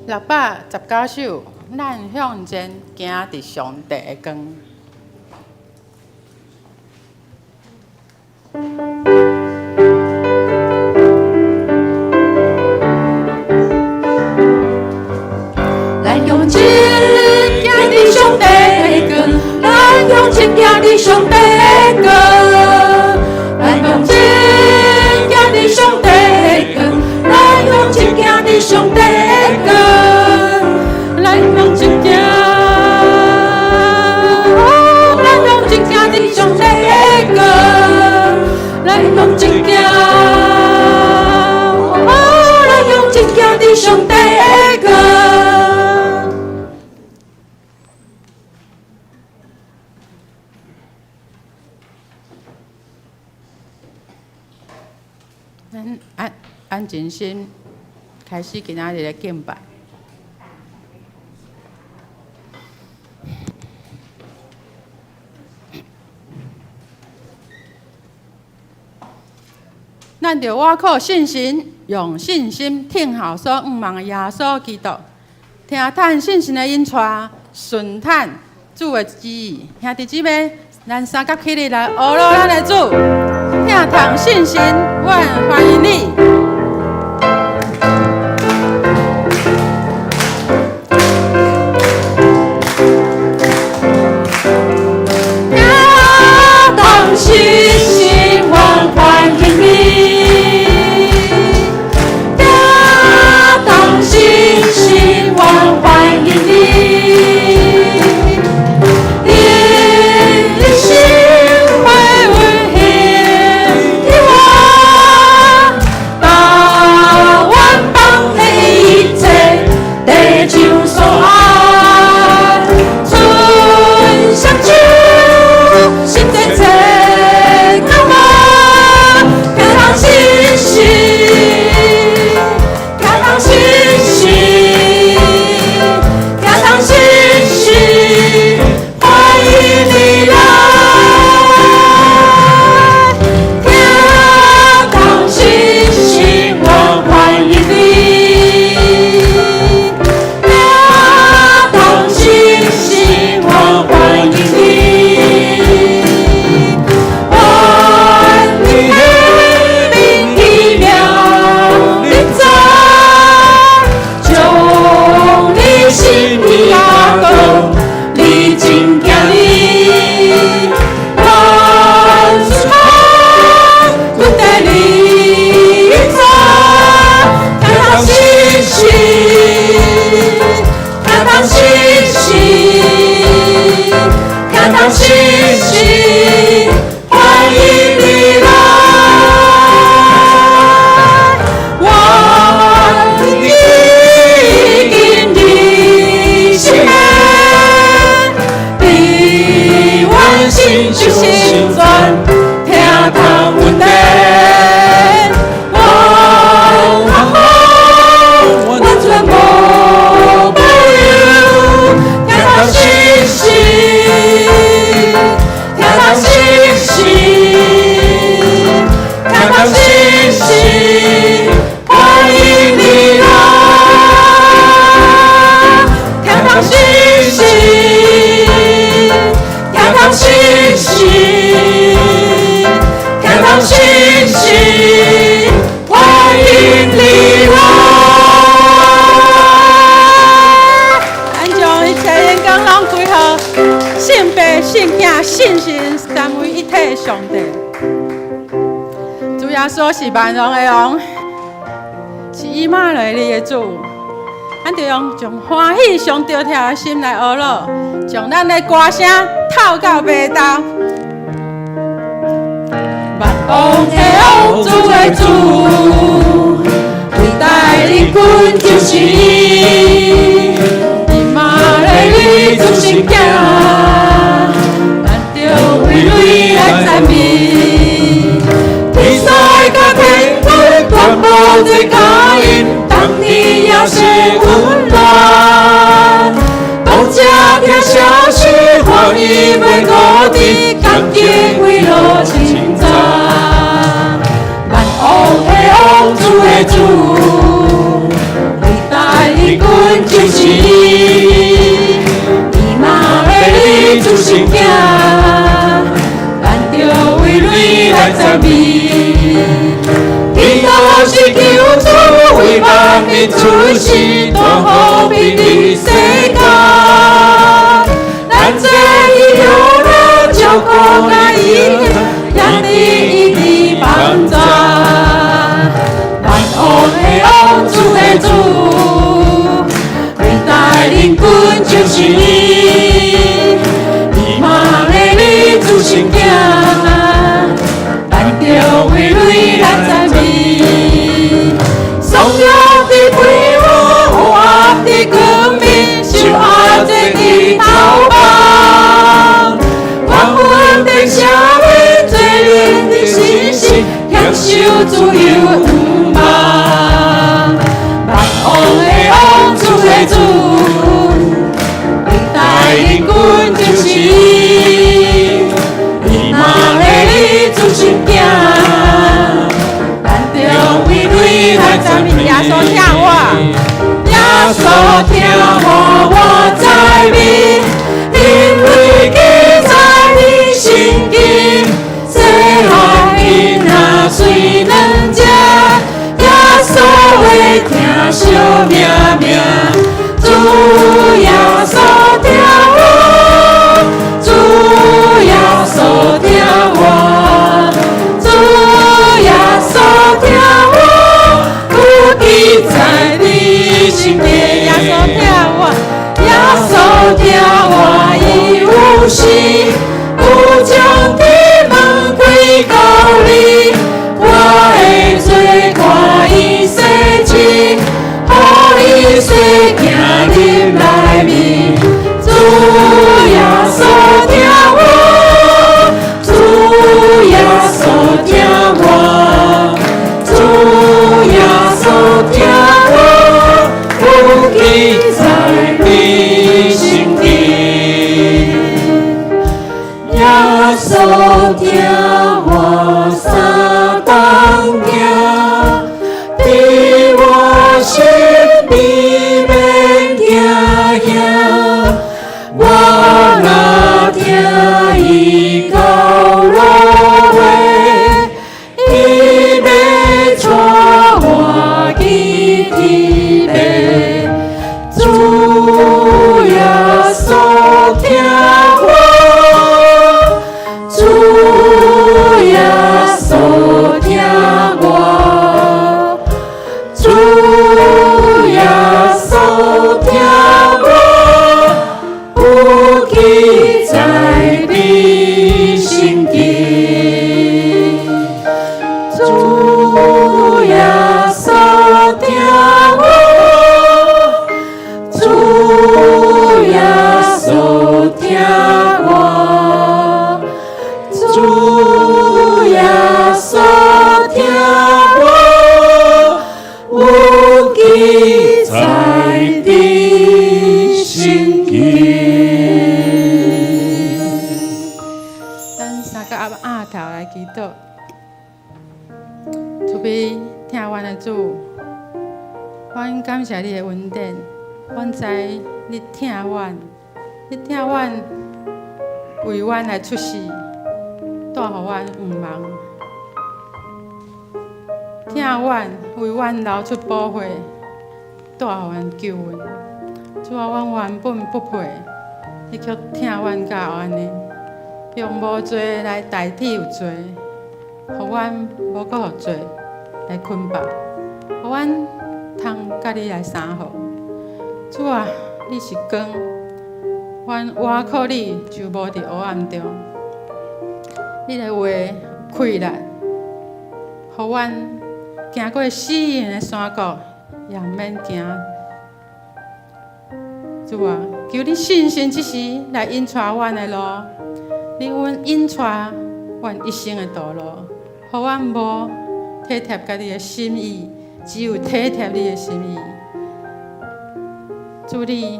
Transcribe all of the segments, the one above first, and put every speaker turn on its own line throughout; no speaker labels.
619首，咱向前行佇上帝的光。
咱向前行佇上帝的光，咱向前行佇上帝的光，咱向前行佇上帝的光，咱向前行佇上帝的光，咱向前行，咱向前行佇上帝的光，咱向前行，咱向前行佇上帝的光。
咱安安靜心，開始今仔日的敬拜。咱著倚靠信心，用信心聽候所向望的耶穌基督，聽趁信心的引帶，順趁主的旨意。兄弟姊妹，咱三甲起立來阿羅咱的主，聽趁信心，阮歡迎你。
聽當信心，阮歡迎你。聽當信心，阮歡迎你。你的心會溫馨的我，把萬邦的一切得救所愛，春相秋，心在這渴望，聽當信心，聽當信心，聽當信心，歡迎你來。聽當信心，我歡迎你。聽當信心，我歡迎你。願你的名奇妙臨在，將你心的壓光，你真行你，萬事都得你在，聽當信心，聽當信心，聽當信心，歡迎你來。我已經你心的，伫阮心上心轉，聽當穩定，我完全無保留，聽當信心，聽當信心，聽當信心，歡迎你來。聽當信心，聽當信心，聽當信心，歡迎你來。
咱將一切榮光攏歸予聖父、聖子、聖神三位一體的上帝。主耶穌是萬王的王，是以馬內利的主。咱就用將歡喜上著跳的心來阿羅，將咱的歌聲透到白晝。
萬王的王，主的主，偉大的君就是伊，以馬內利主聖行，咱著為你來讚美。天使佮天軍全部做甲因，當天也是溫暖。當這聽消息，歡喜袂顧地，感激快樂稱讚。萬王的王，主的主，偉大就是伊，以馬內利主聖行，咱著為雷來讚美。基督是救主，為萬民出世，帶和平佇世間。咱做伊用樂祝福佮伊，也佇伊的幫助。萬王的王，主的主，偉大領軍就是伊，以馬內利主聖行，咱著為雷來讚美。頌揚的培育，黑暗的光明，受壓制的逃亡，黃昏的赦免，罪人的信心，享受自由願望。萬王的王，主的主，偉大領軍就是伊，以馬內利主聖行，咱著為雷來讚美。
耶穌疼我，
耶穌疼我，我知明，因為記載佇聖經，細漢囡仔隨軟食，耶穌會疼惜命命，主耶穌疼我，主耶穌疼我，主耶穌疼我，有記載佇聖經。
耶穌疼我，
耶穌疼我，伊有時有將天門開予你，我的罪看伊洗清，予伊洗行入內面。主耶穌疼我，主耶穌疼我，主耶穌疼我，有記載佇聖經。耶穌疼我三重疼，佇我身邊免驚嚇，我若聽伊教路話，伊欲帶我去天父。主耶穌疼我，主耶穌疼我，主耶穌疼我，有記載佇聖經。主耶穌疼我，主耶穌疼我，主耶穌疼我，有記載佇聖經。
咱三個阿阿頭來祈禱，慈悲疼阮的主，阮感謝你的恩典，阮知你疼阮，你疼阮為阮來出世，帶予阮向望，疼阮為阮流出寶血，帶予阮救恩。主啊，阮原本不配，你卻疼阮到按呢，用無罪來代替有罪，予阮無閣予罪來捆綁，予阮通佮你來相好。主啊，你是光，阮倚靠你就無佇黑暗中。你的話氣力，予阮行過死蔭的山谷，也毋免驚。主啊，求你信心這時來引帶阮的路，你阮引帶阮一生的道路，予阮無體貼家己的心意，只有體貼你的心意。主你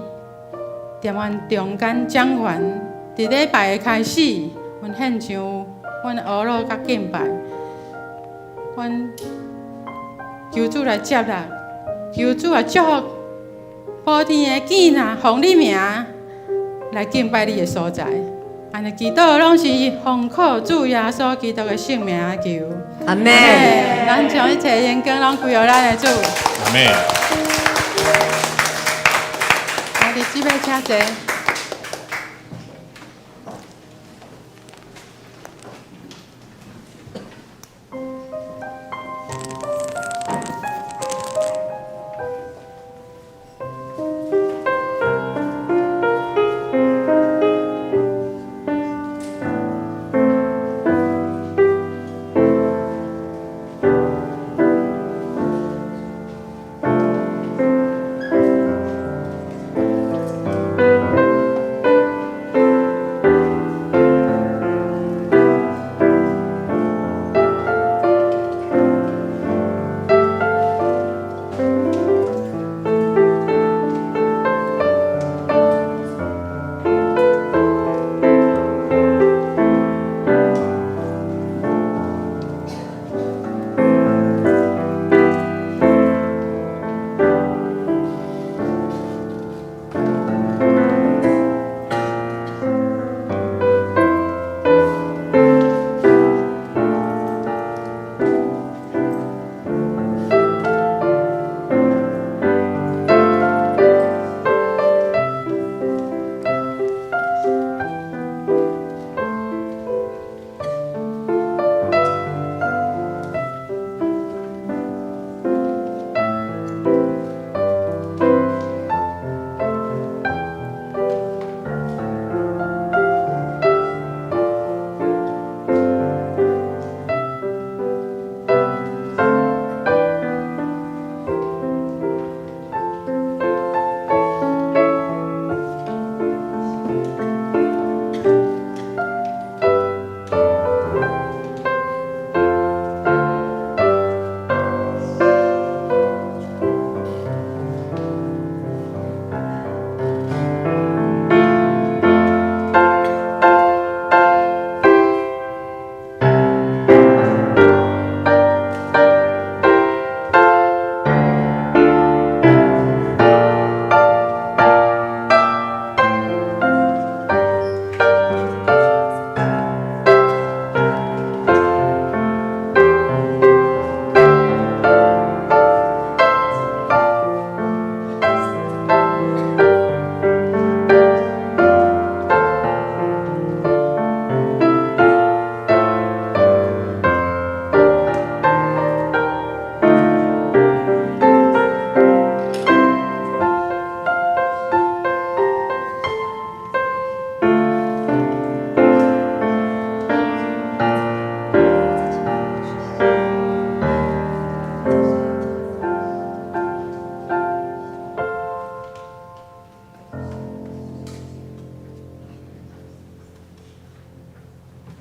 踮阮中間掌權，佇禮拜的開始，阮獻上阮的哀禱佮敬拜，阮求主來接納，求主來祝福。普天的囝若奉你名來敬拜你的所在。按呢祈禱攏是奉靠主耶穌基督的聖名求。
阿門。
咱將一切榮光攏歸予咱的主。
阿門。
兄弟姊妹請坐。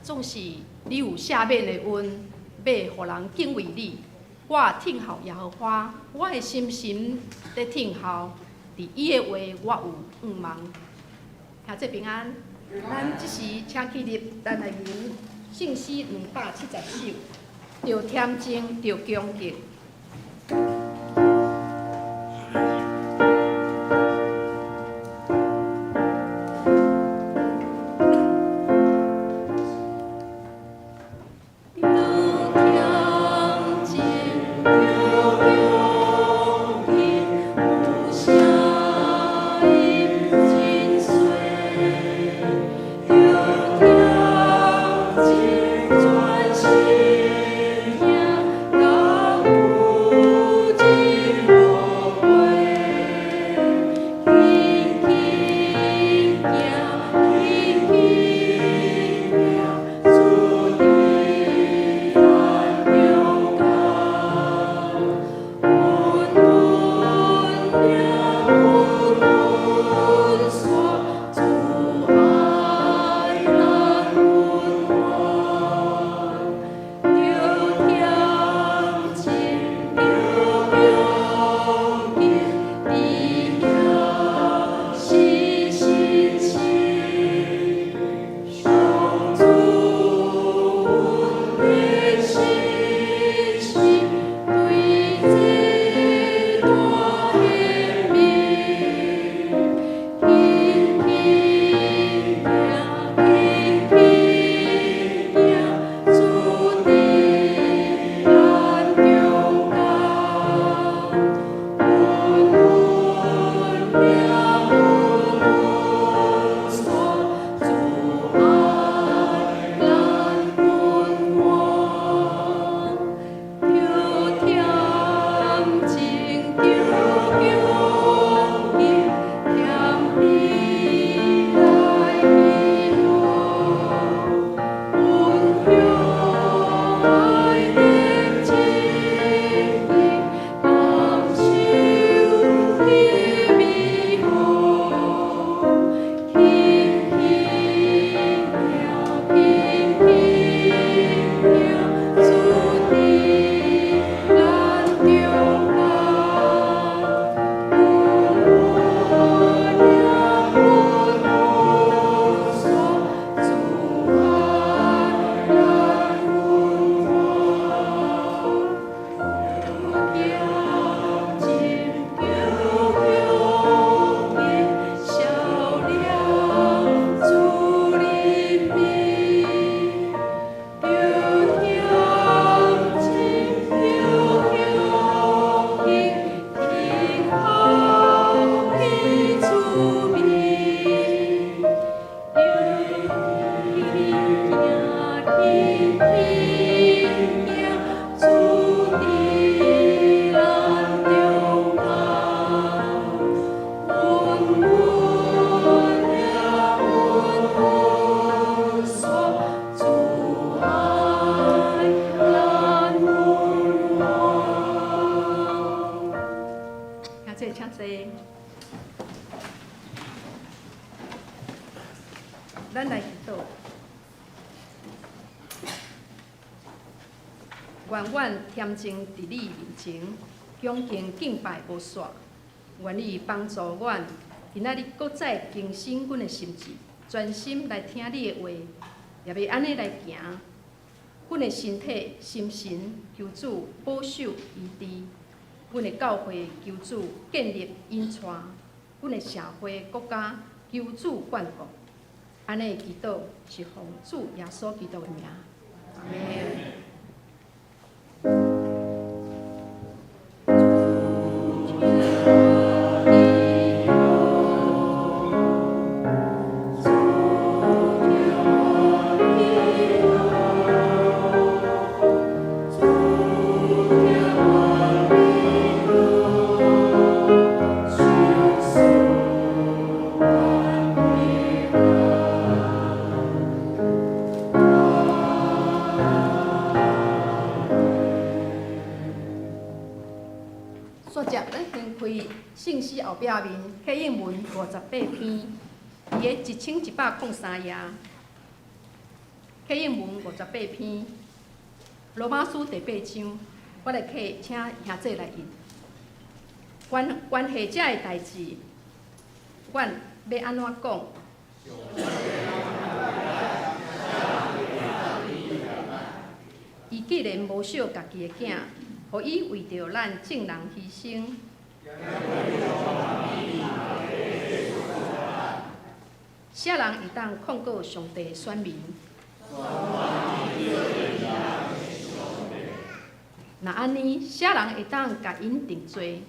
總是你有赦免的恩，欲予人敬畏你。我聽候耶和華，我的心神咧聽候，佇伊的話我有向望。兄弟平安，咱這時請起立，咱來吟聖詩270首，著恬靜，著恭敬。
著恬靜，著恭敬。
济。咱來祈禱，願阮恬靜佇你面前，恭敬敬拜無煞。願你幫助阮，今仔日閣再更新阮的心志，專心來聽你的話，也欲按呢來行。阮的身體、心神，求主保守醫治；阮的教會，求主建立引帶；阮的社會、國家，求主眷顧。按呢祈禱是奉主耶穌基督的名，阿們。煞接，咱先開聖詩後壁面啟應文58篇，佇个1103頁。啟應文58篇，羅馬書第八章，我來客請兄姊來印。關係這个代誌，阮欲按怎講？伊既然無惜家己的囝，予伊為著咱眾人犧牲，啥人會當控告上帝的選民？若按呢，啥人會當共𪜶定罪？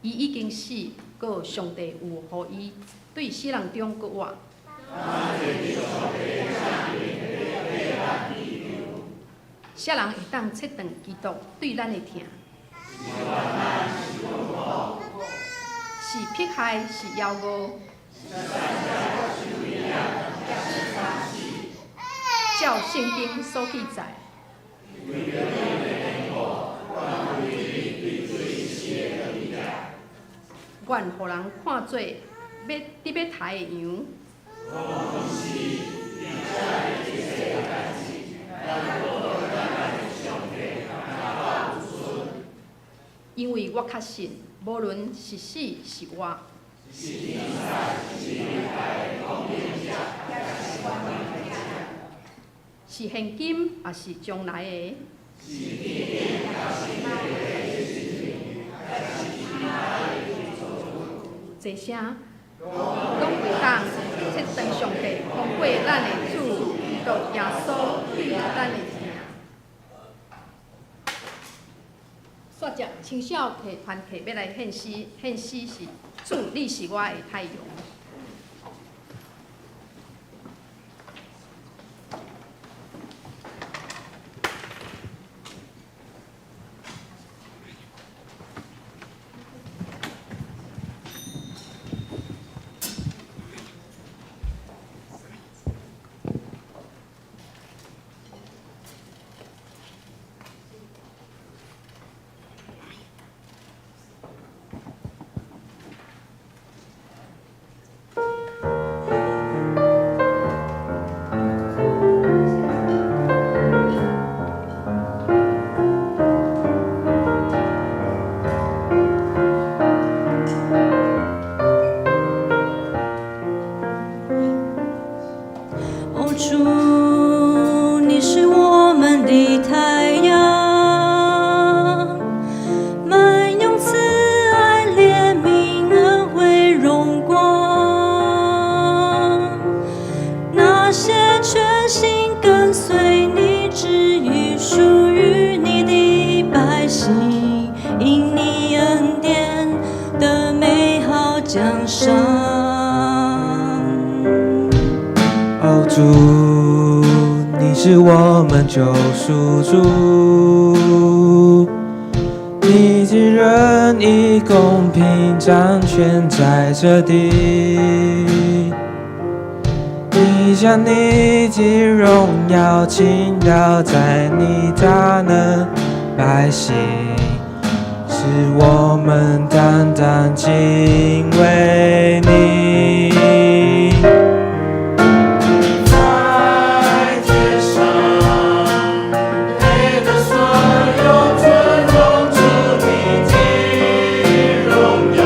伊已經死，閣上帝有予伊對死人中閣活。啥人會當切斷基督對咱的疼？是迫害，是枵餓？照聖經所記載，阮予人看做欲得欲刣的羊。因為我確信，無論是死是活，是現今抑是將來的，這些攏袂當切斷上帝通過咱的主基督耶穌對咱的疼。煞接青少提團體欲來獻詩，獻詩是主，你是我的太陽。
哦，主，你是我們的太陽，滿有慈愛、憐憫、恩惠、榮光。那些全心跟隨你旨意、屬於你的百姓，因你恩典得美好獎賞。
哦，主，你是我們救贖主，你藉仁義公平掌權在這地，你將你的榮耀傾倒在你大能百姓，使我們單單敬畏你。在天上，配得所有尊榮，主你的榮耀，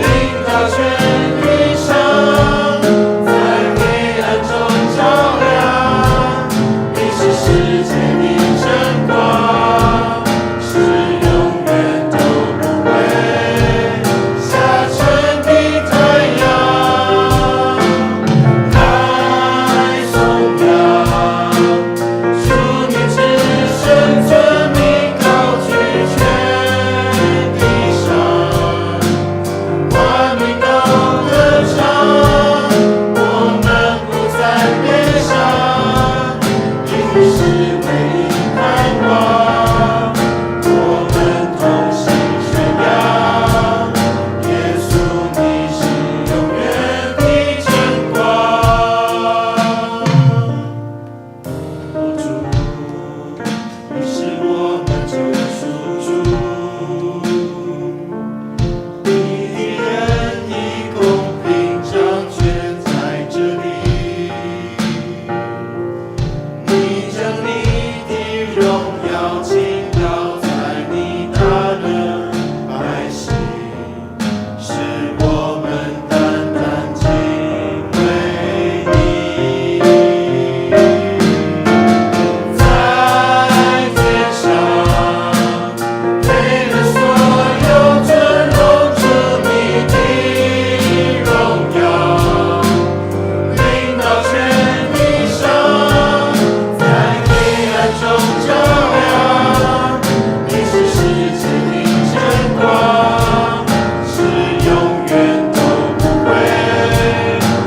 領導全地上，在黑暗中照亮。你是世界的真光，是永遠都不會下沉的太陽。來頌揚，主你至聖尊名高舉全地上，萬民都歌唱，我們不再悲傷，因你是唯一盼望，我們同心宣揚，耶穌你是永遠的真光。哦主，你是我們救贖主，你的仁義公平掌權在這裡，你將你的榮耀傾倒在你大能百姓，使我們單單敬畏你。在天上，配得所有尊榮，主你的榮耀，領導全地上，在黑暗中照亮。你是世界的真光，是永遠都不會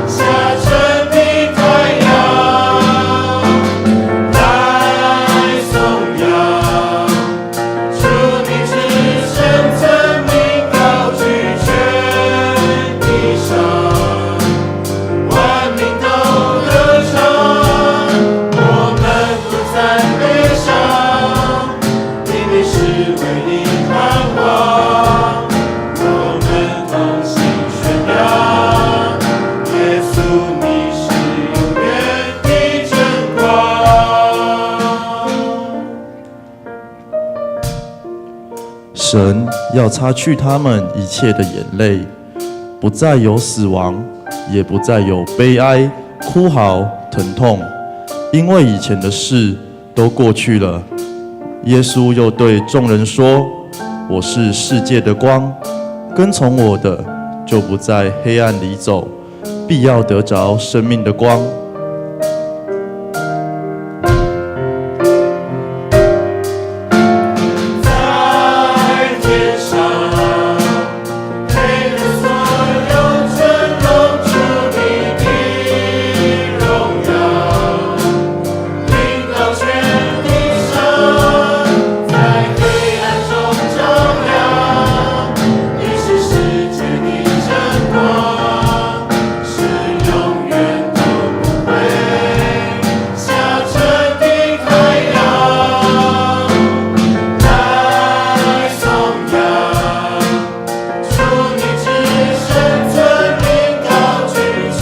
下沉的太陽。來頌揚，主你至聖尊名高舉全地上，萬民都歌唱，我們不再悲傷，因你是唯一盼望，我們同心宣揚，耶穌你是永遠的真光。
神要擦去他們一切的眼淚，不再有死亡，也不再有悲哀、哭嚎、疼痛，因為以前的事都過去了。耶穌又對眾人說：“我是世界的光，跟從我的，就不在黑暗裡走，必要得着生命的光。”
在天上，配得所有尊榮，主你的榮耀，領導全地上，在黑暗中照亮。你是世界的真光，是永遠都不會下沉的太陽。來頌揚，主你至聖尊名高舉全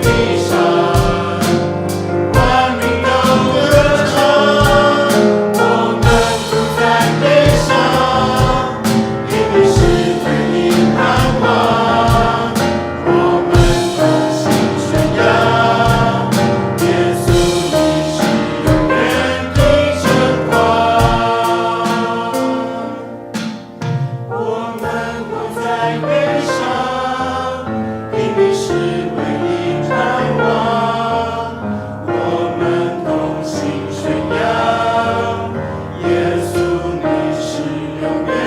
地上，萬民都歌唱，我們不再悲傷，因你是唯一盼望，我們同心宣揚，耶穌你是永遠的真光。我們不再悲傷，因你是唯一盼望。我們同心宣揚，耶穌你是永遠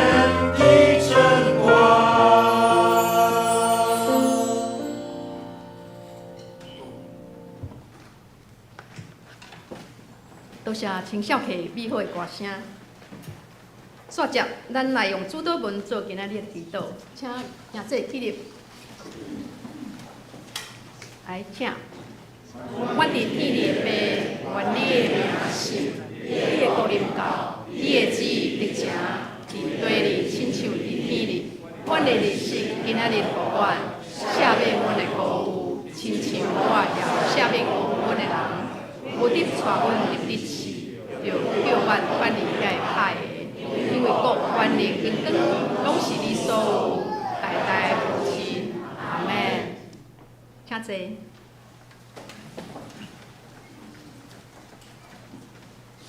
的真光。
多謝青少客美好的歌聲。煞接，咱來用主禱文做今仔日的祈禱，請兄弟起立。來，請。阮佇天裡的父，願你的名聖，你的國臨到，你的旨意得成。你予阮赦免阮的辜负，親像我也赦免辜負阮的人，毋得帶阮入得試，著救阮脫離遐个歹的。因為國、權能、榮光，攏是你所有，代代無盡。阿門。請坐。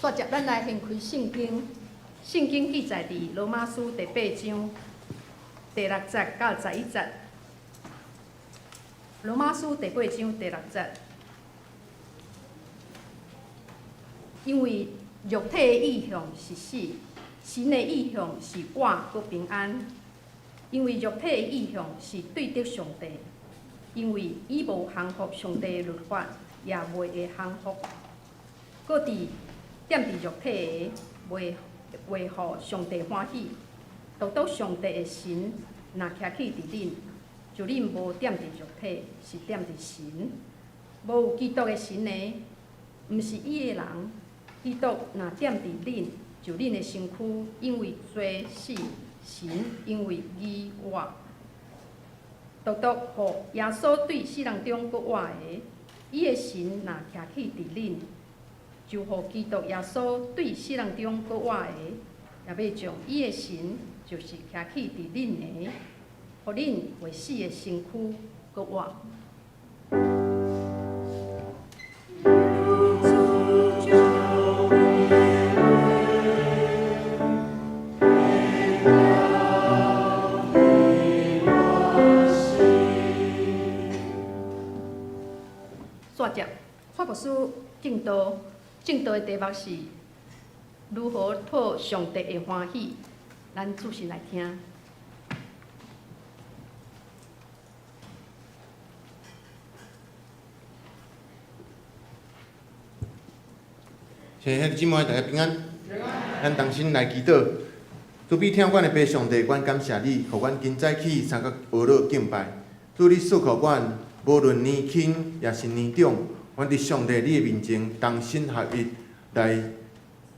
煞接咱來掀開聖經，聖經記載佇羅馬書第八章第六節到11節。羅馬書第八章第六節，因為肉體的意向是死，神的意向是活閣平安。因為肉體的意向是對敵上帝，因為伊無降服上帝的律法，也袂會降服。閣佇踮佇肉體的，袂袂予上帝歡喜。獨獨上帝的神若徛起佇恁，就恁無踮佇肉體，是踮佇神。無有基督的神的，毋是伊的人。基督若踮佇恁，就恁的身軀因為罪死，神因為義活。獨獨予耶穌對死人中閣活的，伊的神若徛起佇恁，就予基督耶穌對死人中閣活的，也欲將伊的神，就是徛起佇恁的，予恁會死的身軀閣活。煞接，蔡牧師證道，證道的題目是如何討上帝的歡喜，咱仔細來聽。
親愛的姊妹，大家平安。咱同心來祈禱。慈悲疼阮的父上帝，阮感謝你，予阮今早起三角學樂敬拜。主你賜予阮，無論年輕抑是年長，阮佇上帝你的面前同心合一來學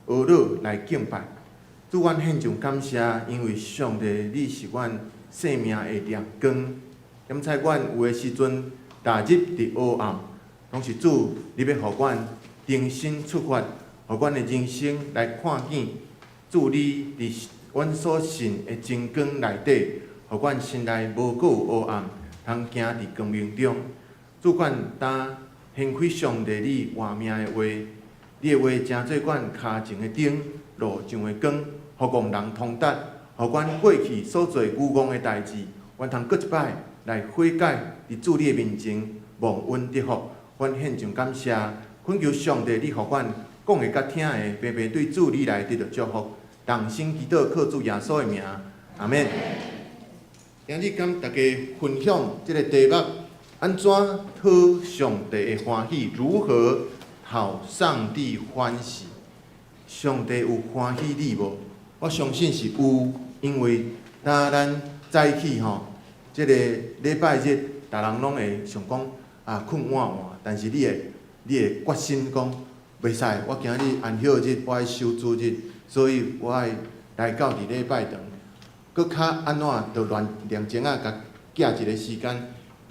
樂來敬拜。主，阮獻上感謝，因為上帝你是阮生命的亮光。檢採阮有的時陣踏入佇黑暗，攏是主你欲予阮重新出發，予阮的人生來看見主你佇阮所信的真光內底，予阮心內無閣有黑暗，通行佇光明中。主，阮當掀開上帝你活命的話，你的話成做阮跤前的燈，路上的光，予戇人通達，予阮過去所做愚戇的代誌，阮通閣一擺來悔改，佇主你的面前蒙恩得福。阮獻上感謝，懇求上帝你予阮講的佮聽的，平平對主你來得著祝福。同心祈禱，靠主耶穌的名，阿們。今日佮大家分享這个題目：按怎討上帝的歡喜？如何討上帝歡喜？上帝有歡喜你無？我相信是有，因為當咱早起吼，這个禮拜日，逐人攏會想講啊，睏晚晚，但是你會決心講，袂使，我今日安息日，我愛守主日，所以我愛來到佇禮拜堂，閣較按怎，就亂認真仔共寄一个時間，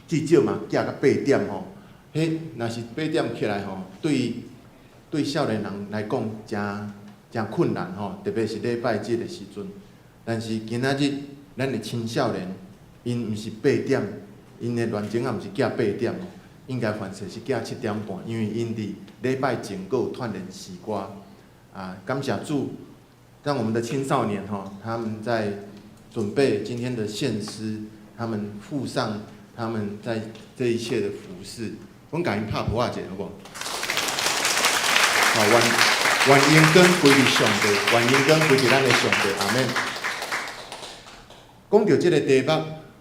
至少嘛寄到八點吼。彼若是八點起來吼，對少年人來講，誠誠困難吼，特別是禮拜日的時陣。但是今仔日咱的青少年，𪜶毋是八點，𪜶的亂鐘仔毋是寄八點，應該凡勢是寄7點半，因為𪜶佇禮拜前閣有鍛鍊詩歌。啊，感謝主，讓我們的青少年吼，他們在準備今天的獻詩，他們付上他們在這一切的服事，阮共𪜶拍噗仔一下好無？好，願願榮光歸佇上帝，願榮光歸佇咱的上帝，阿們。講著這个題目，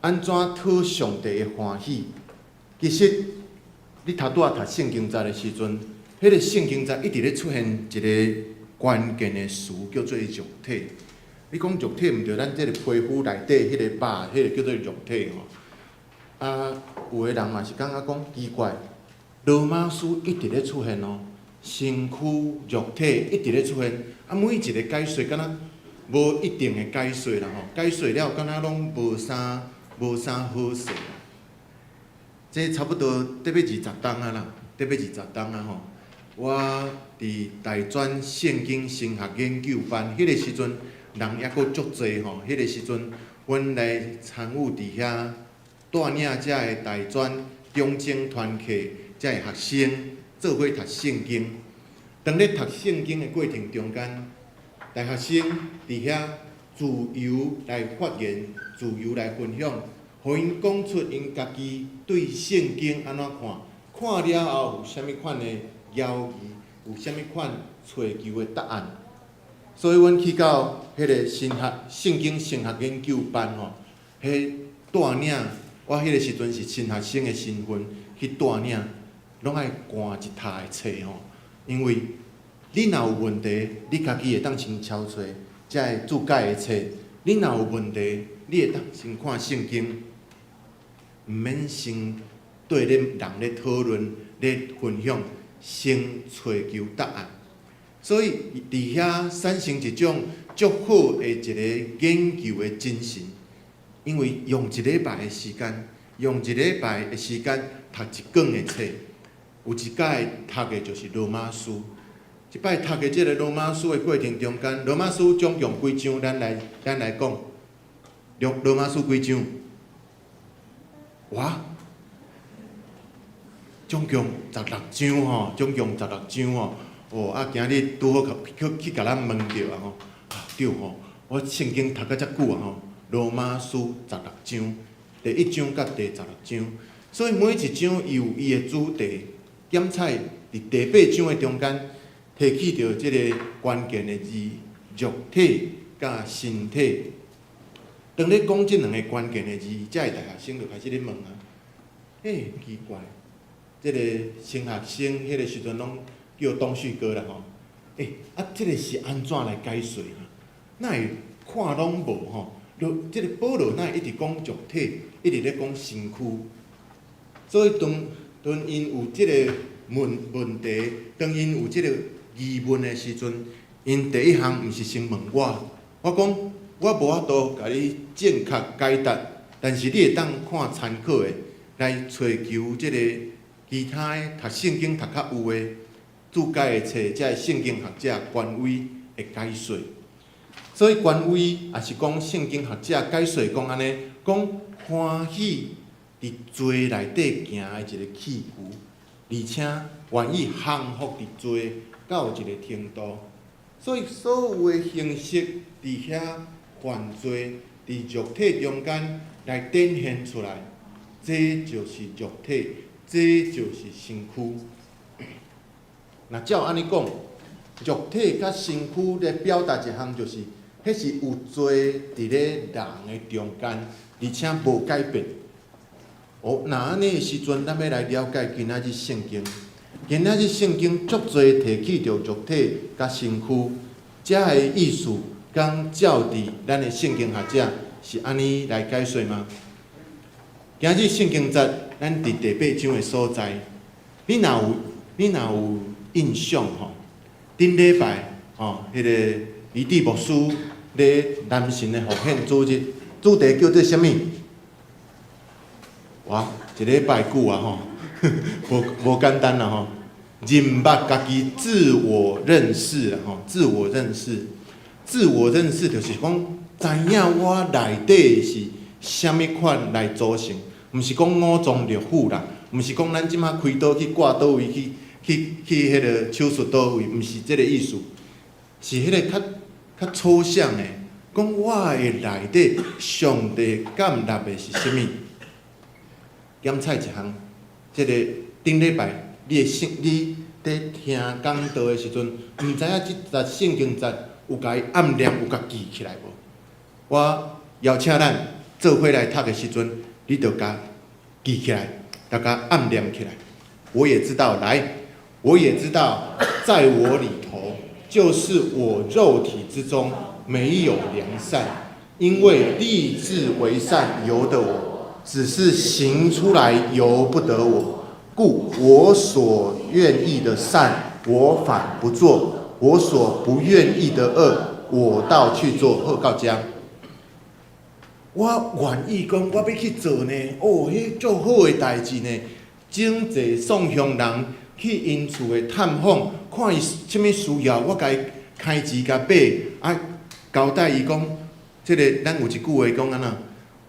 按怎討上帝的歡喜？其實，你頭拄仔讀聖經節的時陣，彼个聖經節一直咧出現一个關鍵的詞，叫做肉體。你講肉體，毋著咱這个皮膚內底彼個肉，彼个叫做肉體吼。啊，有的人嘛是感覺講奇怪，羅馬書一直咧出現哦，身軀、肉體一直咧出現，啊，每一个解說敢若無一定的解說啦吼，解說了敢若攏無啥無啥好勢。這差不多得欲20冬啊啦，得欲二十冬啊吼。我佇大專聖經神學研究班，彼個時陣人猶閣足濟吼，彼個時陣，阮來參與佇遐帶領遮个大專中正團契遮个學生做伙讀聖經。當咧讀聖經的過程中間，大學生佇遐自由來發言，自由來分享，予𪜶講出𪜶家己對聖經按怎看，看了後有啥物款的猶疑，有啥物款揣求的答案。所以阮去到彼个神學聖經神學研究班吼，彼帶領我彼個時陣是神學生的身份去帶領，攏愛趕一塔的冊吼，因為你若有問題，你家己會當先抄揣遮个注解的冊；你若有問題，你會當先看聖經，毋免先對咧人咧討論、咧分享，先揣求答案。所以佇遐產生一種足好的一个研究的精神，因為用一禮拜的時間，用一禮拜的時間讀一卷的冊，有一擺讀的就是羅馬書。一擺讀的這个羅馬書的過程中間，羅馬書總共幾章？咱來講，羅馬書幾章？哇！總共十六章吼，總共十六章吼。哦，啊，今日拄好去共咱問著啊吼，啊對吼，我聖經讀甲遮久啊吼，羅馬書十六章，第一章佮第十六章，所以每一章伊有伊的主題，檢採佇第八章的中間提起著這个關鍵的字，肉體佮身體。當咧講這兩个關鍵的字，遮个大學生就開始咧問啊，欸，奇怪，這个神學生彼个時陣攏叫董旭哥啦吼，欸，啊，這个是按怎來解說啊？哪會看攏無吼？就這个保羅哪會一直講肉體，一直咧講身軀？所以當當𪜶有這个問題，當𪜶有這个疑問的時陣，𪜶第一項毋是先問我，我講我無法度共你正確解答，但是你會當看參考的來揣求這个其他的讀聖經讀較有的注解的冊，遮个聖經學者權威的解說。所以權威也是講聖經學者解說講按呢，講歡喜佇罪內底行的一个器具，而且願意降服佇罪到一個程度。所以所有的形式佇遐犯罪，佇肉體中間來展現出來，這就是肉體，這就是身軀。若照按呢講，肉體佮身軀咧表達一項，就是，彼是有罪佇咧人的中間，而且無改變。哦，若按呢的時陣，咱欲來了解今仔日聖經。今仔日聖經足濟提起著肉體佮身軀，遮个意思，敢照佇咱的聖經學者是按呢來解說嗎？今日聖經節，咱佇第八章的所在，你若有印象吼，頂禮拜吼，彼个李弟牧師咧男神的奉獻主日，主題叫做啥物？哇，一禮拜久啊吼，無簡單啦吼。認捌家己，自我認識啦吼，自我認識，自我認識就是講，知影我內底是啥物款來組成，毋是講五臟六腑啦，毋是講咱這馬開刀去割佗位去去彼个手術佗位，毋是這个意思，是彼個較抽象的，講我的內底上帝感納的是啥物？檢採一項，這个頂禮拜你的聖，你佇聽講道的時陣，毋知影這節聖經節有共伊按念，有共記起來無？我邀請咱做伙來讀的時陣，你就共記起來，共按念起來。我也知道，來，我也知道，在我裡頭，就是我肉體之中沒有良善，因為立志為善由得我，只是行出來由不得我。故我所願意的善，我反不做；我所不願意的惡，我倒去做。好，到遮。我願意講，我欲去做呢，哦，彼足好的代誌呢，拯濟送鄉人去𪜶厝的探訪，看伊啥物需要，我共伊開錢共買，啊，交代伊講，這个咱有一句話講按怎，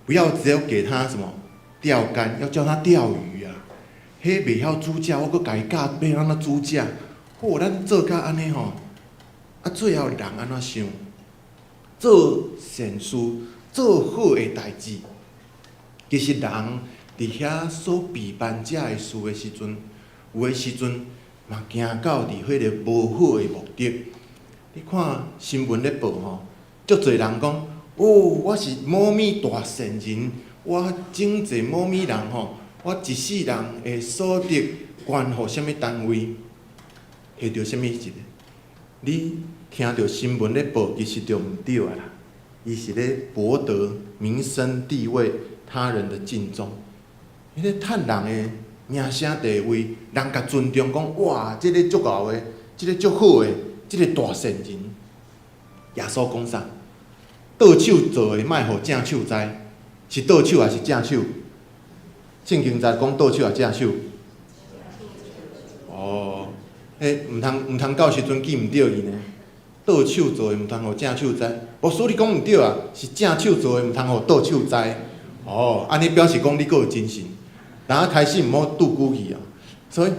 不要只有給他什麼釣竿，要教他釣魚啊。彼袂曉煮食，我閣共伊教欲按怎煮食。好，咱做甲按呢吼，啊，最後人按怎想？做善事，做好的代誌，其實人佇遐所備辦遮的事的時陣，有的時陣嘛行到佇彼个無好的目的。你看新聞咧報吼，足濟人講，哦，我是某物大善人，我拯濟某物人吼，我一世人的所得捐予啥物單位，摕著啥物一個？你聽著新聞咧報，其實就毋對啊啦。伊是咧博得名聲地位、他人的敬重，伊咧趁人的名聲地位，人共尊重，講哇，這个足𠢕的，這个足好的，這个大善人。耶穌講啥？倒手做的，莫予正手知，是倒手抑是正手？聖經在講倒手抑正手？哦，彼毋通到時陣記毋著伊呢。倒手做的，毋通予正手知。牧師你講毋對啊，是正手做的，毋通予倒手知。哦，按呢表示講你閣有精神。人仔開始毋好拄久去啊。所以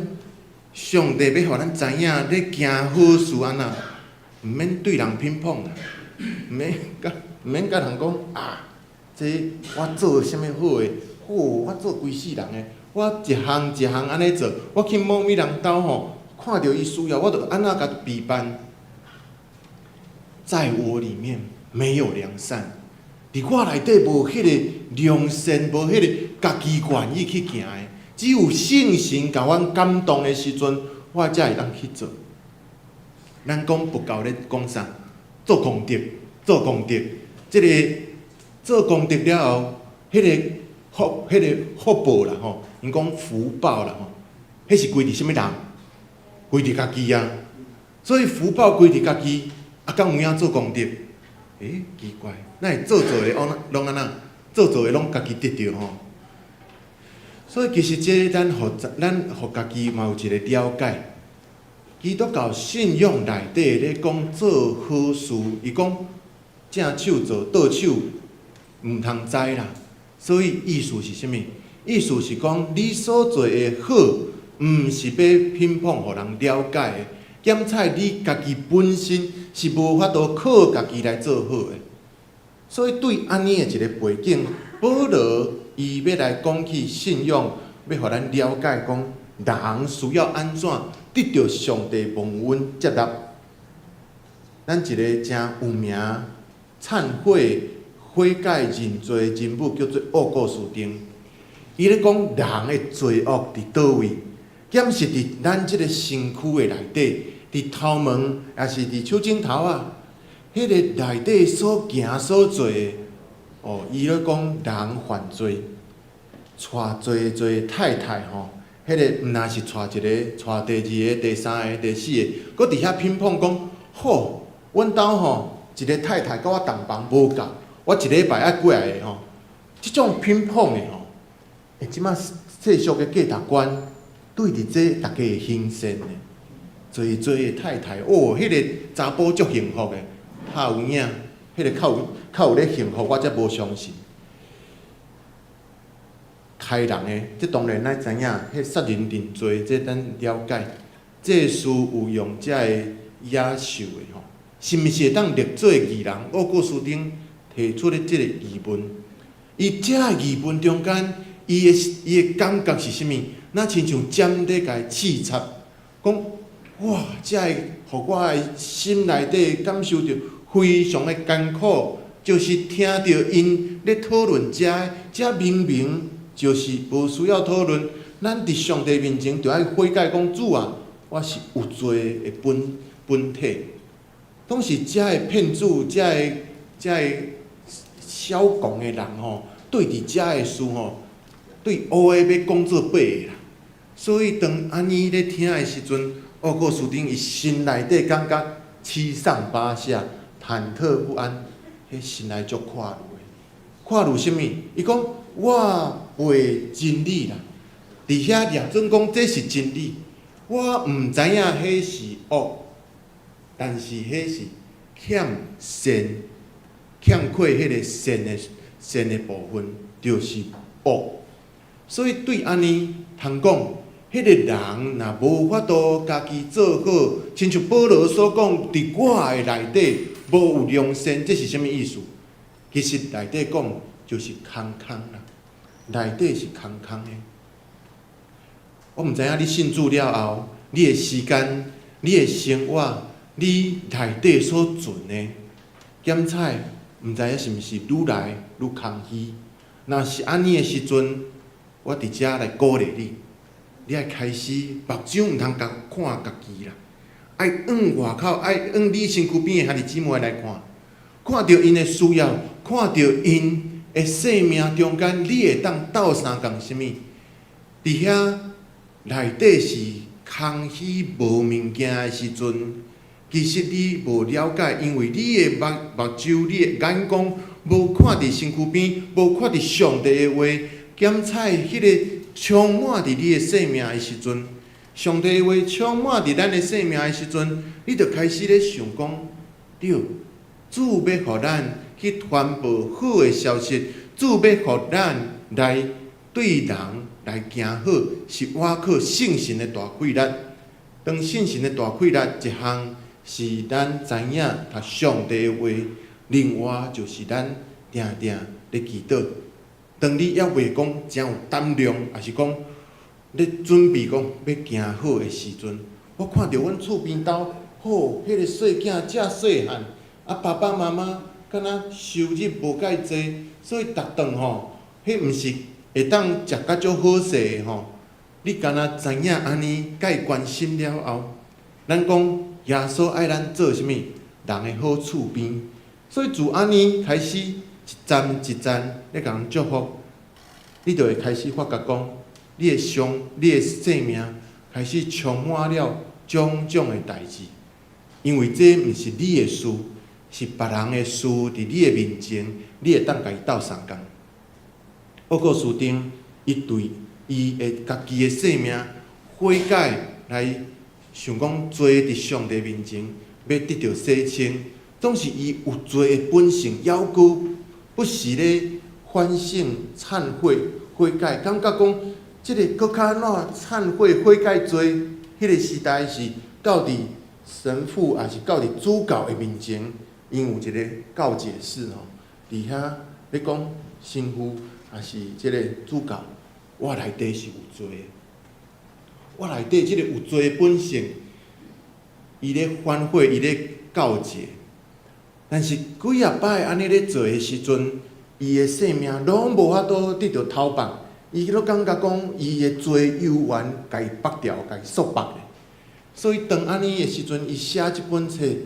上帝欲予咱知影，咧行好事按怎，毋免對人評捧啦，毋免共人講啊，這我做啥物好的，好，我做規世人的，我一項一項按呢做，我去某物人兜吼，看著伊需要，我就按怎共備辦。在我裡面沒有良善，佇我內底無彼个良善，無彼个家己願意去行的，只有聖神共阮感動的時陣，我才會當去做。咱講佛教咧講啥？做功德，做功德，這个做功德了後，彼个福報啦吼，𪜶講福報啦吼，彼是歸佇啥物人？歸佇家己啊。所以福報歸佇家己，啊，敢有影做功德？欸，奇怪，哪會做做的攏按怎？做做的攏家己得著吼？所以其實這咱予家己嘛有一個了解。基督教信仰內底咧講做好事，伊講正手做倒手毋通知啦。所以意思是啥物？意思是講你所做的好，毋是欲評捧予人了解的。檢採你家己本身是無法度靠家己來做好的。所以對按呢的一個背景，保羅伊欲來講起信仰，欲予咱了解講人需要按怎得著上帝蒙恩接納。咱一个誠有名懺悔悔改認罪的人物叫做奧古斯丁。伊咧講人的罪惡佇佗位？敢是佇咱這个身軀的內底，佇頭毛，抑是佇手指頭仔？彼个內底所行所做的，哦，伊咧講人犯罪，娶濟濟太太吼，彼个毋但是娶一个，娶第二个、第三個、第四個，閣佇遐評捧講，好，阮兜吼一个太太佮我同房無夠，我一禮拜愛幾仔个吼，這種評捧的吼，欸，這馬世俗的價值觀對佇這逐家會興盛的，濟濟的太太，哦，彼个查埔足幸福的，較有影，彼个較有咧幸福，我才無相信。刣人的，這當然咱知影，彼殺人定罪，這咱了解。祭司有用這个野獸的吼，是毋是會當立做義人？奧古斯丁提出的這个疑問，伊這个疑問中間，伊的感覺是啥物？若親像針咧共伊刺插，講哇，這个予我的心內底感受著非常的艱苦，就是聽著𪜶咧討論這个，這明明就是無需要討論。咱佇上帝面前著愛悔改，講主啊，我是有罪的本體。當時遮个騙子，遮个痟狂的人吼，對佇遮个事吼，對烏的欲講做白的啦。所以當按呢咧聽的時陣，奧古斯丁伊心內底感覺七上八下，忐忑不安，彼心內足快樂的。看著啥物？伊講我背真理啦，佇遐掠準講這是真理，我毋知影彼是惡，但是彼是欠善，欠缺彼个善的部分，就是惡。所以對按呢通講，彼個人若無法度家己做好，親像保羅所講，佇我的內底無有良善，這是啥物意思？其實內底講就是空空啦，內底是空空的。我毋知影你信主了後，你的時間、你的生活、你內底所存的檢採，毋知影是毋是愈來愈空虛。若是按呢的時陣，我佇遮來鼓勵你，你愛開始目睭毋通共看家己啦，愛往外口，愛往你身軀邊的兄弟姊妹來看，看著𪜶的需要，看著𪜶的生命中間，你會當鬥相共啥物？佇遐內底是空虛無物件的時陣，其實你無了解，因為你的目睭、你的眼光無看佇身軀邊，無看佇上帝的話，檢採彼个充滿佇你的生命的時陣，上帝的話充滿佇咱的生命的時陣，你就開始咧想講，對，主欲予咱去傳播好的消息，主欲予咱來對人來行好，是倚靠聖神的大氣力。當聖神的大氣力一項是咱知影讀上帝的話，另外就是咱定定咧祈禱。當你猶未講誠有膽量，抑是講咧準備講欲行好的時陣，我看著阮厝邊兜，吼，彼個細囝遮細漢，啊爸爸媽媽敢若收入無蓋濟，所以逐頓吼，彼毋是會當食甲足好勢的吼。你敢若知影按呢，共伊關心了後，咱講耶穌愛咱做啥物？人的好厝邊，所以自按呢開始一層一層咧共人祝福，你就會開始發覺講，你的生，你的生命開始充滿了種種的代誌，因為這毋是你的事，是別人的事，佇你的面前，你會當共伊鬥相共。奧古斯丁伊對伊的家己的生命悔改來想講，坐佇上帝面前，欲得著洗清，總是伊有罪的本性，猶閣不時咧反省、懺悔、悔改，感覺講這個閣較按怎懺悔、悔改罪，彼個時代是到佇神父，抑是到佇主教的面前，𪜶有一個告解室吼，佇遐咧講神父，抑是這個主教，我內底是有罪的，我內底這個有罪的本性，伊咧反悔，伊咧告解，但是幾仔擺按呢咧做的時陣，伊的生命攏無法度得著透放，伊攏感覺講伊的罪猶原共伊縛牢，共伊束縛咧。所以當按呢的時陣，伊寫這本冊，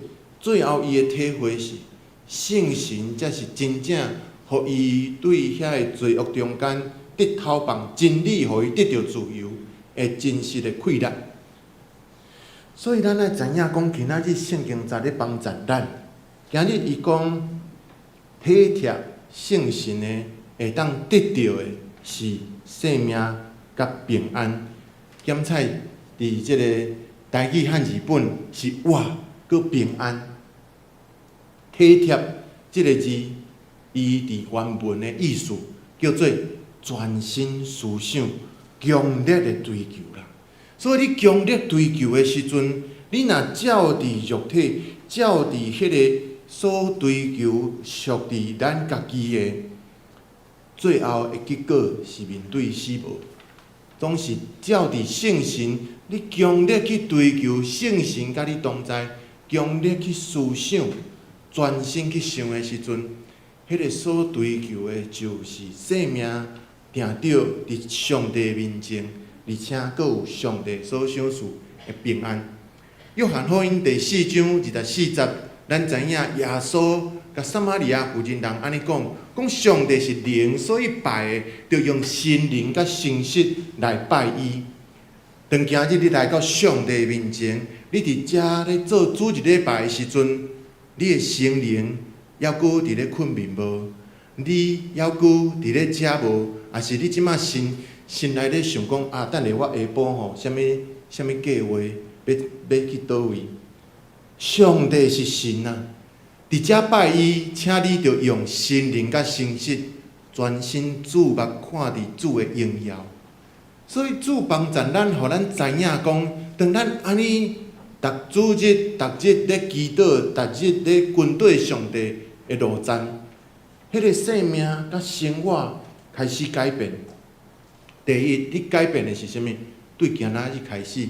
最後伊的體會是，聖神才是真正予伊對遐个罪惡中間得透放真理，予伊得著自由的真實的氣力。所以咱愛知影講，今仔日聖經節咧幫助咱。今日伊講體貼聖神的，會當得著的是生命佮平安。檢採佇這個台語漢字本是活閣平安。體貼這個字，伊佇原文的意思叫做專心思想、強烈的追求啦。所以你強烈追求的時陣，你若照佇肉體，照佇彼個所追求屬佇咱家己的，最後的結果是面對死亡。總是照佇聖神，你強烈去追求聖神佮你同在，強烈去思想，專心去想的時陣，彼個所追求的就是生命，定著佇上帝面前，而且閣有上帝所賞賜的平安。約翰福音第四章二十四節，咱知影耶穌共撒瑪利亞婦人人按呢講，講上帝是靈，所以拜的著用心靈佮誠實來拜伊。當今日你來到上帝面前，你佇遮咧做主日禮拜的時陣，你的心靈猶閣佇咧睏眠無？你猶閣佇咧遮無？抑是你這馬心心內咧想講啊？等下我下晡吼，啥物啥物計劃欲欲去佗位？上帝是神啊！佇遮拜伊，請你著用心靈佮誠實，全心注目看佇主的榮耀。所以主幫助咱，予咱知影講，當咱按呢逐主日、逐日咧祈禱，逐日咧跟綴上帝的路站，彼個生命佮生活開始改變。第一，你改變的是啥物？對今仔日開始，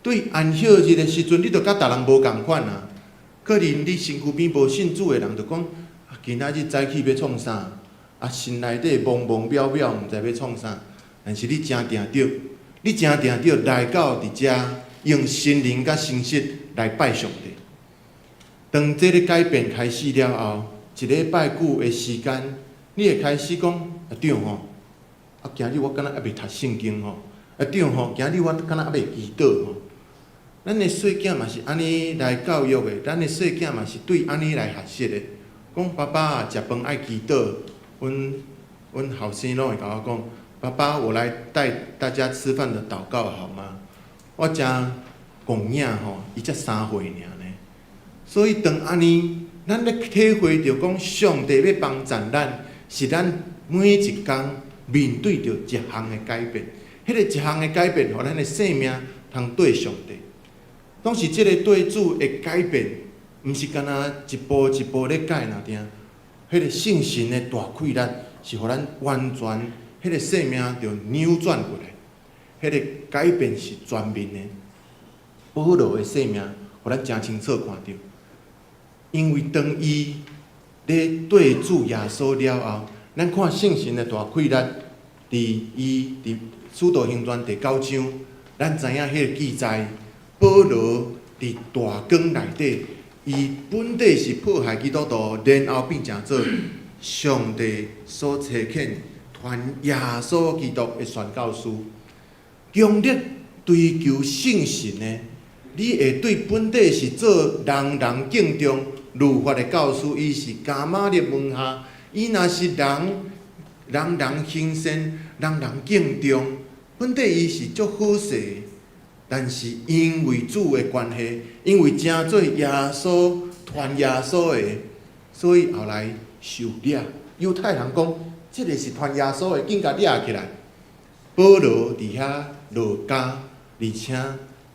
對安息日的時陣，你就佮逐人無仝款啊。可能你身軀邊無信主的人就講，啊，今仔日早起欲創啥？啊，心內底茫茫渺渺，毋知欲創啥。但是你誠定著，你誠定著來到佇遮，用心靈佮誠實來拜上帝。當這個改變開始了後，一禮拜久的時間，你會開始講，啊對吼，啊今日我敢若猶未讀聖經吼，啊對吼，今日我敢若猶未祈禱吼。咱的細囝嘛是按呢來教育的，咱的細囝嘛是對按呢來學習的。講爸爸食飯愛祈禱，阮阮後生攏會共我講，爸爸，我來帶大家吃飯的禱告好嗎？我誠戇囝吼，伊才3歲爾呢。所以當按呢，咱咧體會著講上帝欲幫助咱，是咱每一工面對著一項的改變。彼個一項的改變，予咱的生命通對上帝。當時這個對主的改變，毋是干焦一步一步咧改爾定。彼個聖神的大氣力，是予咱完全彼個生命就扭轉過來。彼個改變是全面的。保羅的生命，予咱誠清楚看著。因為當伊咧對主耶穌了後，咱看聖神的大氣力，佇伊佇使徒行傳第九章，咱知影彼個記載，保羅佇大監內底，伊本底是迫害基督徒，然後變成做上帝所差遣傳耶穌基督的宣教師，強力追求聖神的，你會對本底是做人人敬重律法的教師，伊是迦瑪列門下，伊若是人人人行善，人人敬重，本底伊是足好勢，但是因為主的關係，因為成做耶穌傳耶穌的，所以後來受掠。猶太人講，這個是傳耶穌的，緊共掠起來。保羅佇遐落監，而且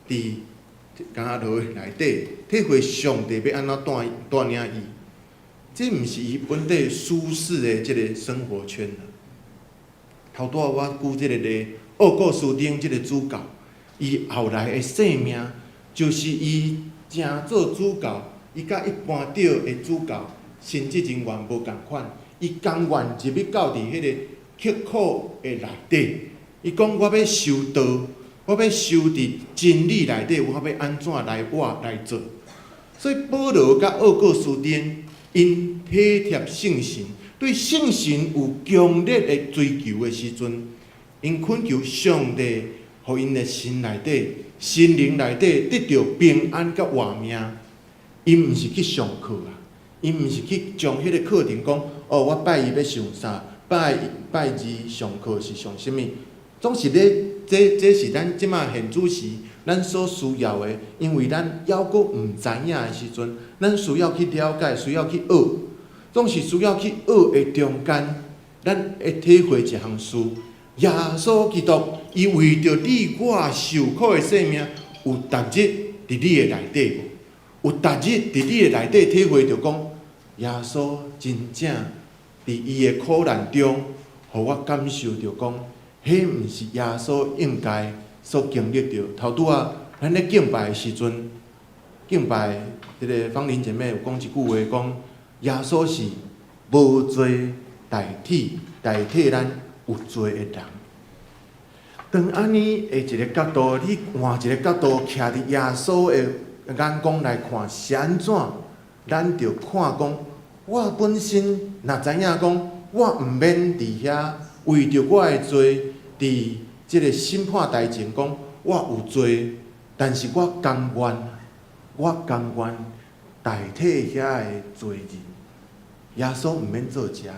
佇監牢內底體會上帝欲按怎帶帶領伊，這毋是伊本底舒適的這個生活圈啊。頭拄仔我舉這個例，奧古斯丁這個主教，伊後來的生命就是伊成做主教，伊佮一般著的主教神職人員無仝款，伊甘願入去到佇彼個刻苦的內底。伊講我欲修道，我欲修佇真理內底，我欲按怎來活來做。所以保羅佮奧古斯丁，𪜶體貼聖神，對聖神有強烈的追求的時陣，𪜶懇求上帝，予𪜶的心內底、心靈內底得著平安佮活命。𪜶毋是去上課啊，𪜶毋是去將彼個課程講，哦，我拜一欲上啥，拜拜二上課是上啥物，總是咧，這這是咱這馬現主時咱所需要的，因為咱猶閣毋知影的時陣，咱需要去了解，需要去學，總是需要去學的中間，咱會體會一項事：耶穌基督，伊為著你我受苦的生命，有逐日佇你的內底無？有逐日佇你的內底體會著講，耶穌真正佇伊的苦難中，予我感受著講，彼毋是耶穌應該所經歷著。頭拄仔咱咧敬拜的時陣，敬拜這個芳玲姐妹有講一句話，講耶穌是無罪代替代替咱有罪的人。當按呢的一個角度，你換一個角度，徛佇耶穌的眼光來看是按怎，咱就看講，我本身若知影講，我毋免佇遐為著我的罪，佇這個審判台前講我有罪，但是我甘願，我甘願代替遐个罪人。耶穌毋免做這个，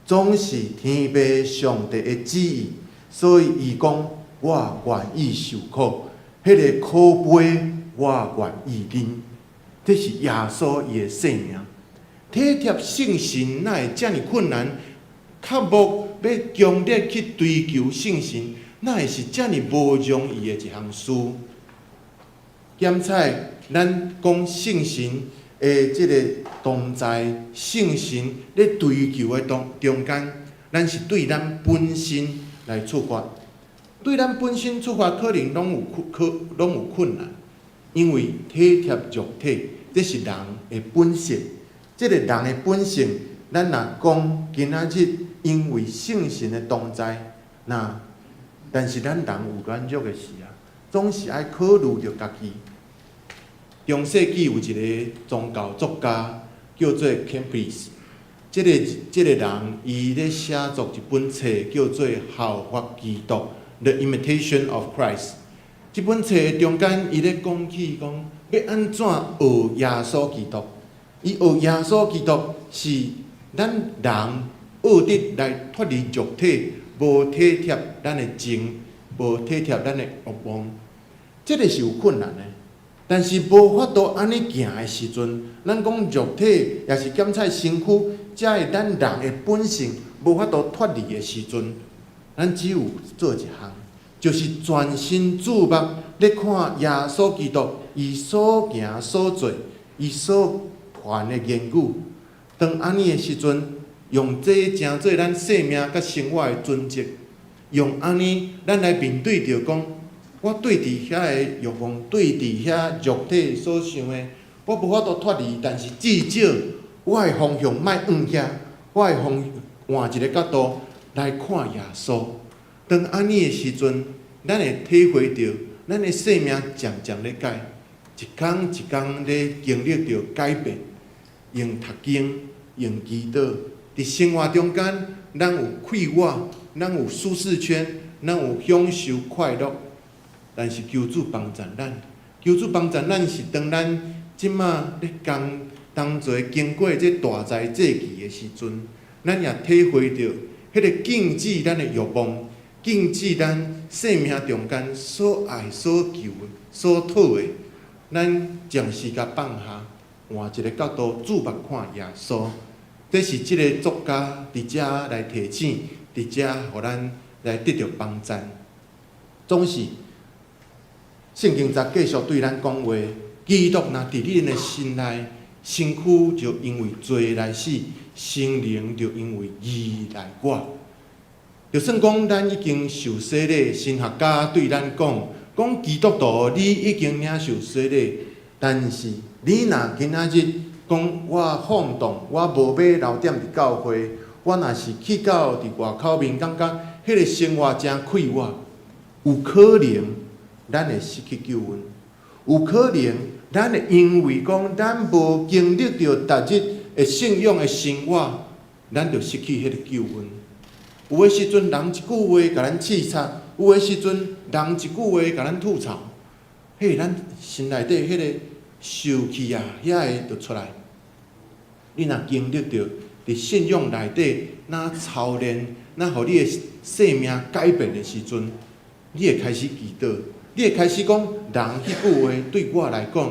總是天父上帝的旨意，所以伊講我願意受苦，彼個苦杯我願意啉。這是耶穌伊的生命。體貼聖神哪會遮爾困難？渴慕欲強烈去追求聖神，哪會是遮爾無容易的一項事？檢採咱講聖神的這個同在，聖神咧追求的當中間，咱是對咱本身來出發，對咱本身出發，可能攏有困，可攏有困難，因為體貼肉體，這是人的本性。這個人的本性，咱若講今仔日因為聖神的同在，那但是咱人有軟弱的時啊，總是愛考慮著家己。中世紀有一個宗教作家叫做 Kempis，這個人伊咧寫作一本冊叫做《效法基督》（The Imitation of Christ）。這本冊中間，伊咧講起講欲按怎學耶穌基督。伊學耶穌基督是咱人學得來脫離肉體，無體貼咱的情，無體貼咱的慾望，這個是有困難的。但是無法度按呢行的時陣，咱講肉體也是檢採身軀，才會咱人的本性無法度脫離的時陣，咱只有做一項，就是全心注目咧看耶穌基督，伊所行所做，伊所傳的言語。當按呢的時陣，用這成做咱生命佮生活的準則，用按呢，咱來面對著講，我對佇遐个欲望，對佇遐肉體所想的，我無法度脫離，但是至少我的方向莫向遐，我的方換一個角度來看耶穌。當按呢的時陣，咱會體會著，咱的生命漸漸咧改，一工一工咧經歷著改變，用讀經，用祈禱，佇生活中間，咱有快活，咱有舒適圈，咱有享受快樂。但是求主幫助咱，求主幫助咱是當咱這馬咧共同齊經過這大災祭期的時陣，咱也體會著彼個禁止咱的欲望，禁止咱生命中間所愛、所求的、所討的，咱暫時共放下，換一個角度注目看耶穌。這是這個作家佇遮來提醒，佇遮予咱來得著幫贊。總是聖經才繼續對咱講話，基督若佇恁的心內，身軀就因為罪來死，心靈就因為義來活。就算講咱已經受洗禮，神學家對咱講，講基督徒你已經領受洗禮，但是你若今仔日講我放蕩，我無欲留踮佇教會，我若是去到佇外口面，感覺彼個生活誠快活，有可能咱會失去救恩，有可能咱會因為講咱無經歷著逐日的信仰的生活，咱就失去彼個救恩。有的時陣，人一句話共咱刺插；有的時陣，人一句話共咱吐槽，彼咱心內底彼個受氣啊，遐个就出來。你若經歷著佇信仰內底，若操練，若予你的生命改變的時陣，你會開始祈禱，你會開始講人彼句話對我來講，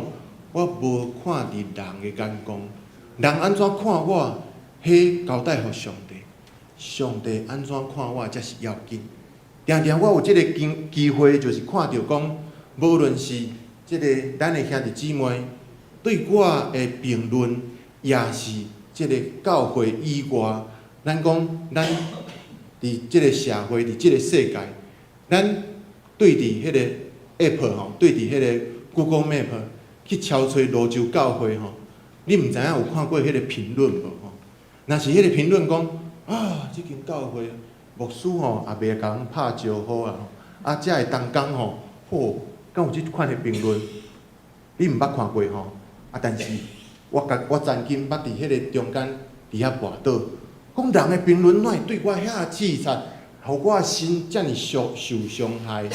我無看佇人的眼光，人按怎看我，彼交代予上帝，上帝按怎看我才是要緊。定定我有這個機機會，就是看著講，無論是這個咱的兄弟姊妹對我的評論，也是這個教會以外，咱講咱佇這個社會，佇這個世界，咱對佇彼個 App 吼，對佇彼個 Google Map 去敲揣蘆洲教會吼，你毋知影有看過彼個評論無吼？若是彼個評論講啊，這間教會牧師吼也袂共人拍招呼啊，啊，遮的同工吼，吼，敢有這款的評論？你毋捌看過吼？啊，但是我共我曾經捌佇彼個中間佇遐跋倒，講人的評論哪會對我遐刺插，予我心遮爾受受傷害。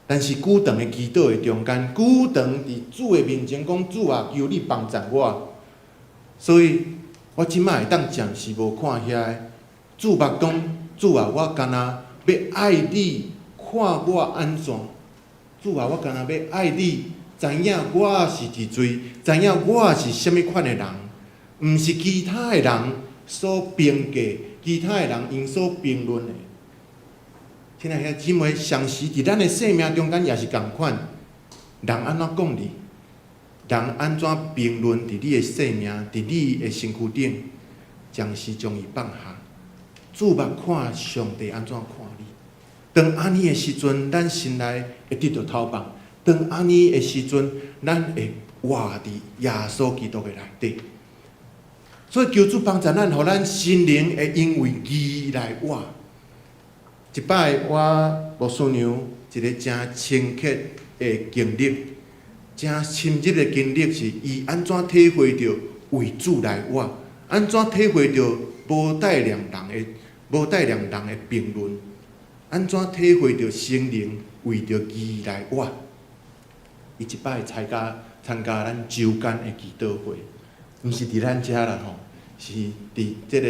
但是久長的祈禱的中間，久長佇主的面前講主啊，求你幫贊我。所以，我這擺會當暫時無看遐个，注目講，主啊，我干焦欲愛你看我按怎？主啊，我干焦欲愛你知影我是一罪，知影我是啥物款的人，毋是其他的人所評價，其他的人𪜶所評論的。親愛兄姊妹，常時佇咱的生命中間也是仝款，人按怎講你，人按怎評論佇你的生命，佇你的身軀頂，暫時將伊放下，注目看上帝按怎看你。當按呢的時陣，咱心內會得著透放；當按呢的時陣，咱會活佇耶穌基督的內底。所以求主幫助咱，予咱心靈會因為義來活。一擺我牧師娘一个誠深刻的經歷，誠深入的經歷是，伊按怎體會著為主來活，按怎體會著無帶量人的無帶量人的評論，按怎體會著聖靈為著義來活。伊一擺參加咱週間的祈禱會，毋是佇咱遮啦吼，是佇這个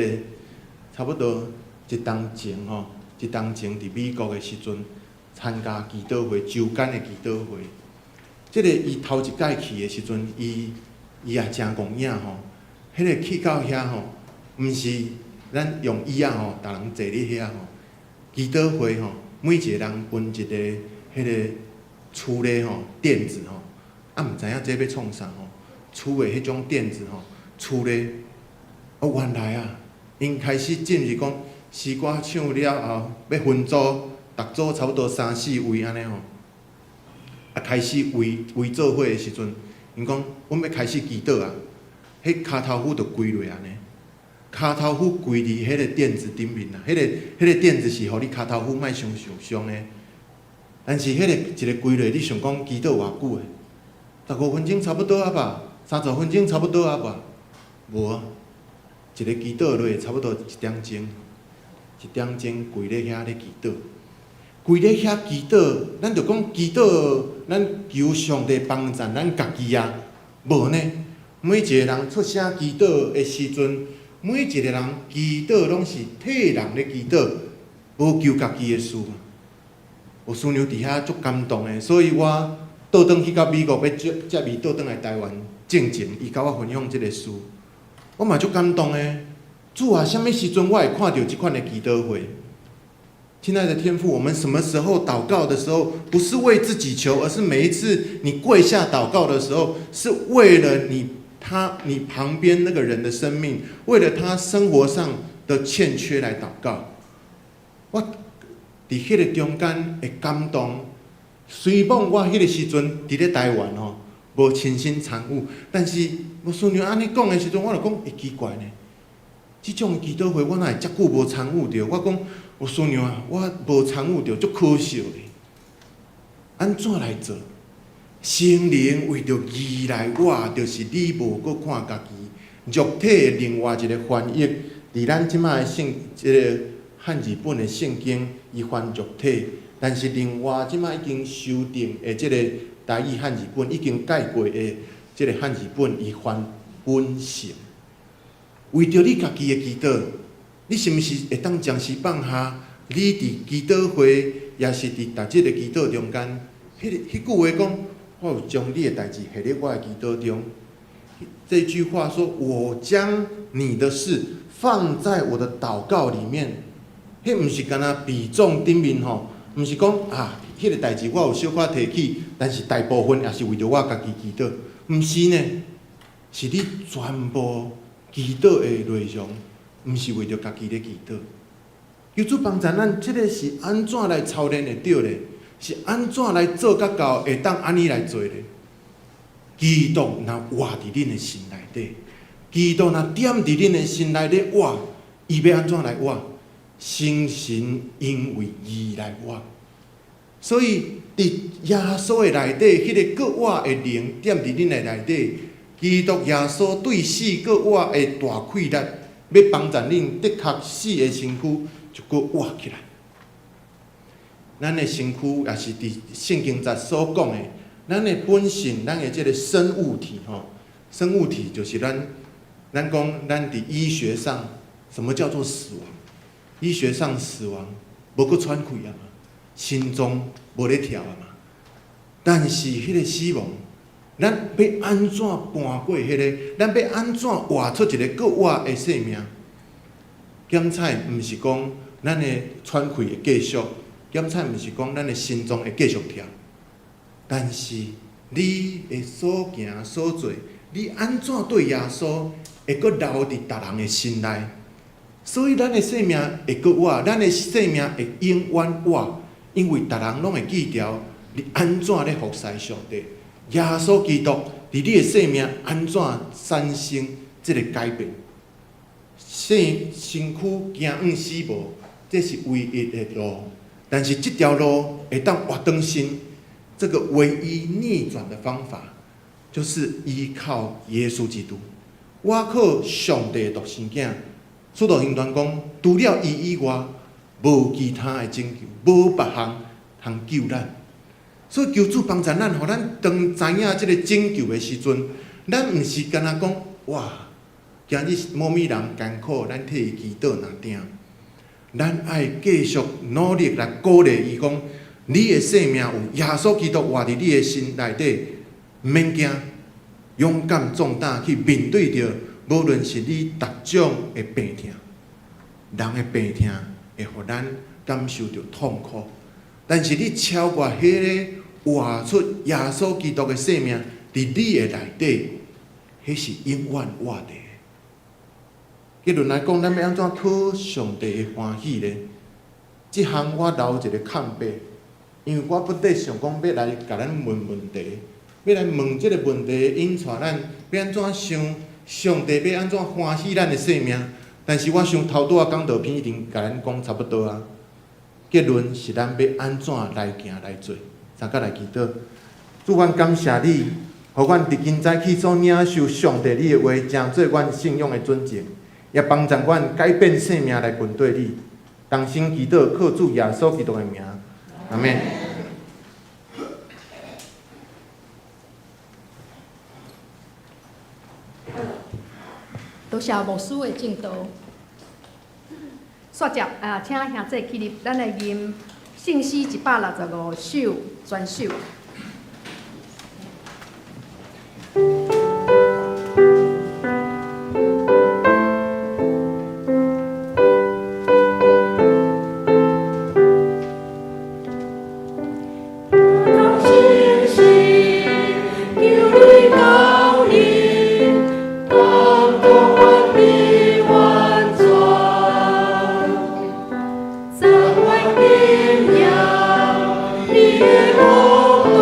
差不多一冬前吼。一冬前佇美國的時陣，參加祈禱會，週間的祈禱會。這个伊頭一擺去的時陣，伊也誠戇影吼。彼个去到遐吼，毋是咱用椅仔吼，逐人坐咧遐吼。祈禱會吼，每一個人分一個彼个厝咧吼，墊子吼，啊毋知影這欲創啥吼，厝的彼種墊子吼，厝咧，哦原來啊，𪜶開始進入講詩歌唱了後，欲分組，逐組差不多三四位按呢吼，啊開始圍圍做伙的時陣，𪜶講阮欲開始祈禱啊，彼跤頭趺就跪落按呢，跤頭趺跪佇彼個墊子頂面啊，彼個墊子是予你跤頭趺莫傷受傷的，但是彼個一个跪落，你想講祈禱偌久的？15分鐘差不多啊吧，30分鐘差不多啊吧，無啊，一个祈禱落差不多一點鐘，一點鐘跪咧遐咧祈禱，跪咧遐祈禱，咱就講祈禱，咱求上帝幫助咱家己啊，無呢，每一个人出聲祈禱的時陣，每一个人祈禱攏是替人咧祈禱，無求家己的事。牧師娘佇遐足感動的，所以我倒轉去到美國，欲接接伊倒轉來台灣進前，伊共我分享這个事，我嘛足感動的。主啊，啥物時陣我會看著這款的祈禱會？親愛的天父，我們什麼時候禱告的時候，不是為自己求，而是每一次你跪下禱告的時候，是為了你旁邊那個人的生命，為了他生活上的欠缺來禱告。我佇彼个中間會感動，雖罔我彼个時陣佇咧台灣吼，無親身參與，但是牧師娘按呢講的時陣，我就講會奇怪呢。這種祈禱會我哪會遮久無參與著？我講牧師娘啊，我無參與著，足可惜的。按怎來做？聖靈為著義來活，就是你無閣看家己肉體的另外一个翻譯，佇咱這擺的聖這个漢字本的聖經，伊翻肉體，但是另外這擺已經修訂的這个台語漢字本已經改過的這个漢字本，伊翻本性。為著你家己的祈禱，你是毋是會當暫時放下？你佇祈禱會，抑是佇逐日的祈禱中間，彼句話講，我有將你的代誌下佇我的祈禱中。這句話說：我將你的事放在我的禱告裡面。彼毋是干焦比重頂面吼，毋是講啊，彼個代誌我有小可提起，但是大部分也是為著我家己祈禱，毋是呢，是你全部祈禱的內容，毋是為著家己咧祈禱。求主幫助咱，這个是按怎來操練會著咧？是按怎來做甲到會當按呢來做咧？基督若活佇恁的心內底，基督若踮佇恁的心內底活，伊欲按怎來活？聖神因為義來活，所以佇耶穌的內底，彼个閣活的靈踮佇恁的內底，基督耶穌對死閣活的大氣力，欲幫助恁的確死的身軀就閣活起來。咱的身軀也是佇聖經節所講的，咱的本性，咱的這个生物體吼，生物體就是咱咱講，咱佇醫學上，什麼叫做死亡？醫學上死亡，無閣喘氣啊嘛，心臟無咧跳啊嘛。但是彼个死亡，咱欲按怎搬過彼个？咱欲按怎活出一个閣活的生命？檢採毋是講咱的喘氣會繼續，檢採毋是講咱的心臟會繼續跳，但是你的所行所做，你按怎對耶穌會閣留佇別人的心內？所以咱的生命會閣活，咱的生命會永遠活，因為別人攏會記著你按怎咧服侍上帝，耶穌基督佇你的生命按怎產生這个改變？身身軀行往死亡，這是唯一的路。但是這條路會當活轉身，這個唯一逆轉的方法，就是依靠耶穌基督。倚靠上帝的獨生囝。使徒行傳講，除了伊以外，無其他的拯救，無別項通救咱。所以求主幫助咱，予咱當知影這個拯救的時陣，咱毋是干焦講哇，今日某物人艱苦，咱替伊祈禱若定。咱愛繼續努力來鼓勵伊講，你的生命有耶穌基督活佇你的心內底，毋免驚，勇敢壯膽去面對著，無論是你逐種的病痛，人的病痛會予咱感受著痛苦，但是你超過彼个活出耶穌基督的生命佇你的內底，彼是永遠活的。結論來講，咱欲按怎討上帝的歡喜呢？這項我留一个空白，因為我本底想講欲來共咱問問題，欲來問這个問題，引帶咱欲按怎想上帝欲按怎歡喜咱的生命。但是我想頭拄仔講道片已經共咱講差不多啊。結論是咱欲按怎來行來做，大家來祈禱。主，阮感謝你，予阮佇今早起所領受上帝你的話，成做阮信仰的準則，也幫助阮改變生命來跟隨你。同心祈禱，靠主耶穌基督的名，阿們。
多謝牧師的證道。煞接啊，請兄弟起立，咱來吟聖詩165首全首。
你的國度。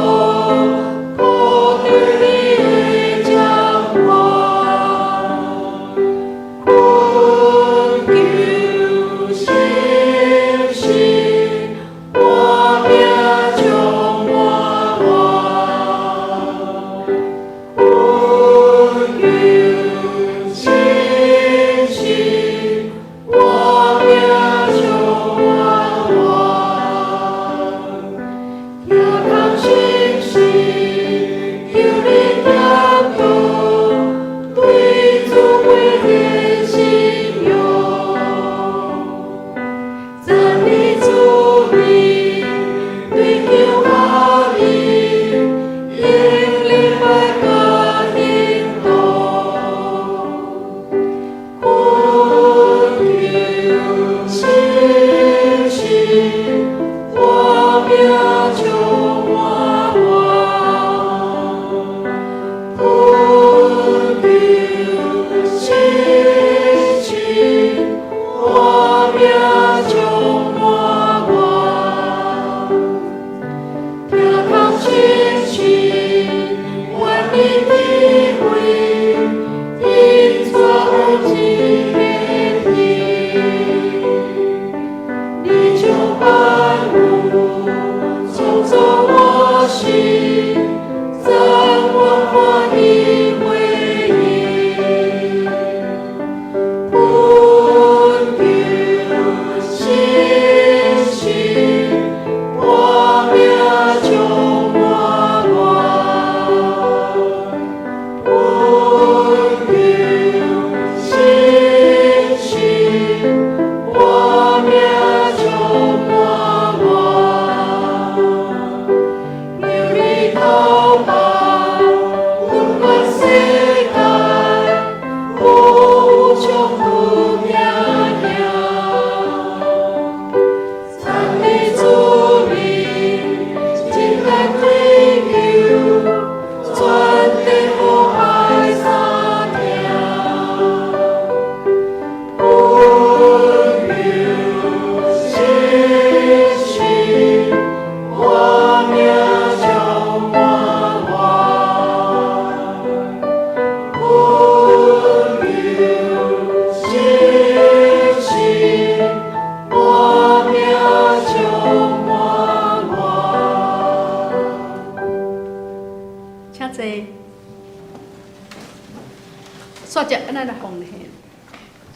接咱來奉獻，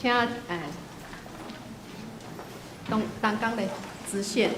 請東東江的知縣。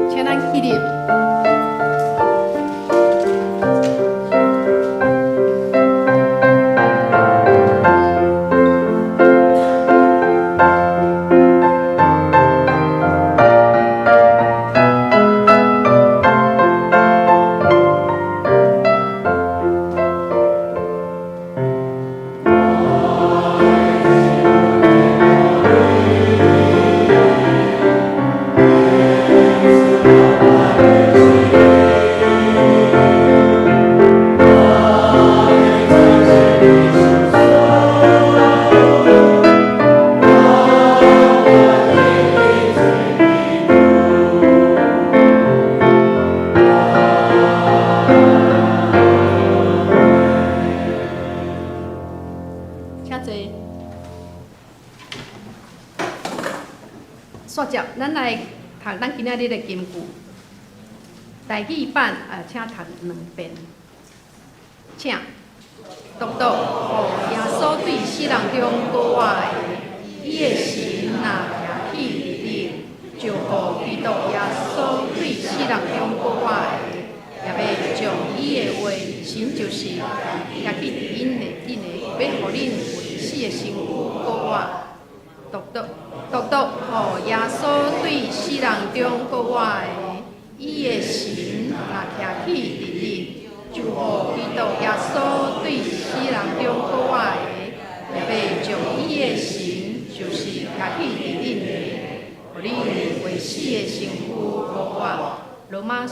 請咱起立。請坐。煞接，咱來讀咱今仔日的金句。台語版啊，請讀兩遍。請獨獨予耶穌對死人中復活的，伊的神若徛起佇恁，就予基督耶穌對死人中復活的，也欲將伊的話，神就是徛起佇𪜶的恁的，欲予恁未死的身軀復活。獨獨獨獨予耶穌對死人中復活的，伊的神若徛起佇恁，就予基督耶穌對死人中復活的，也欲將伊的神就是徛起佇恁的，予恁未死的身軀復活。羅馬書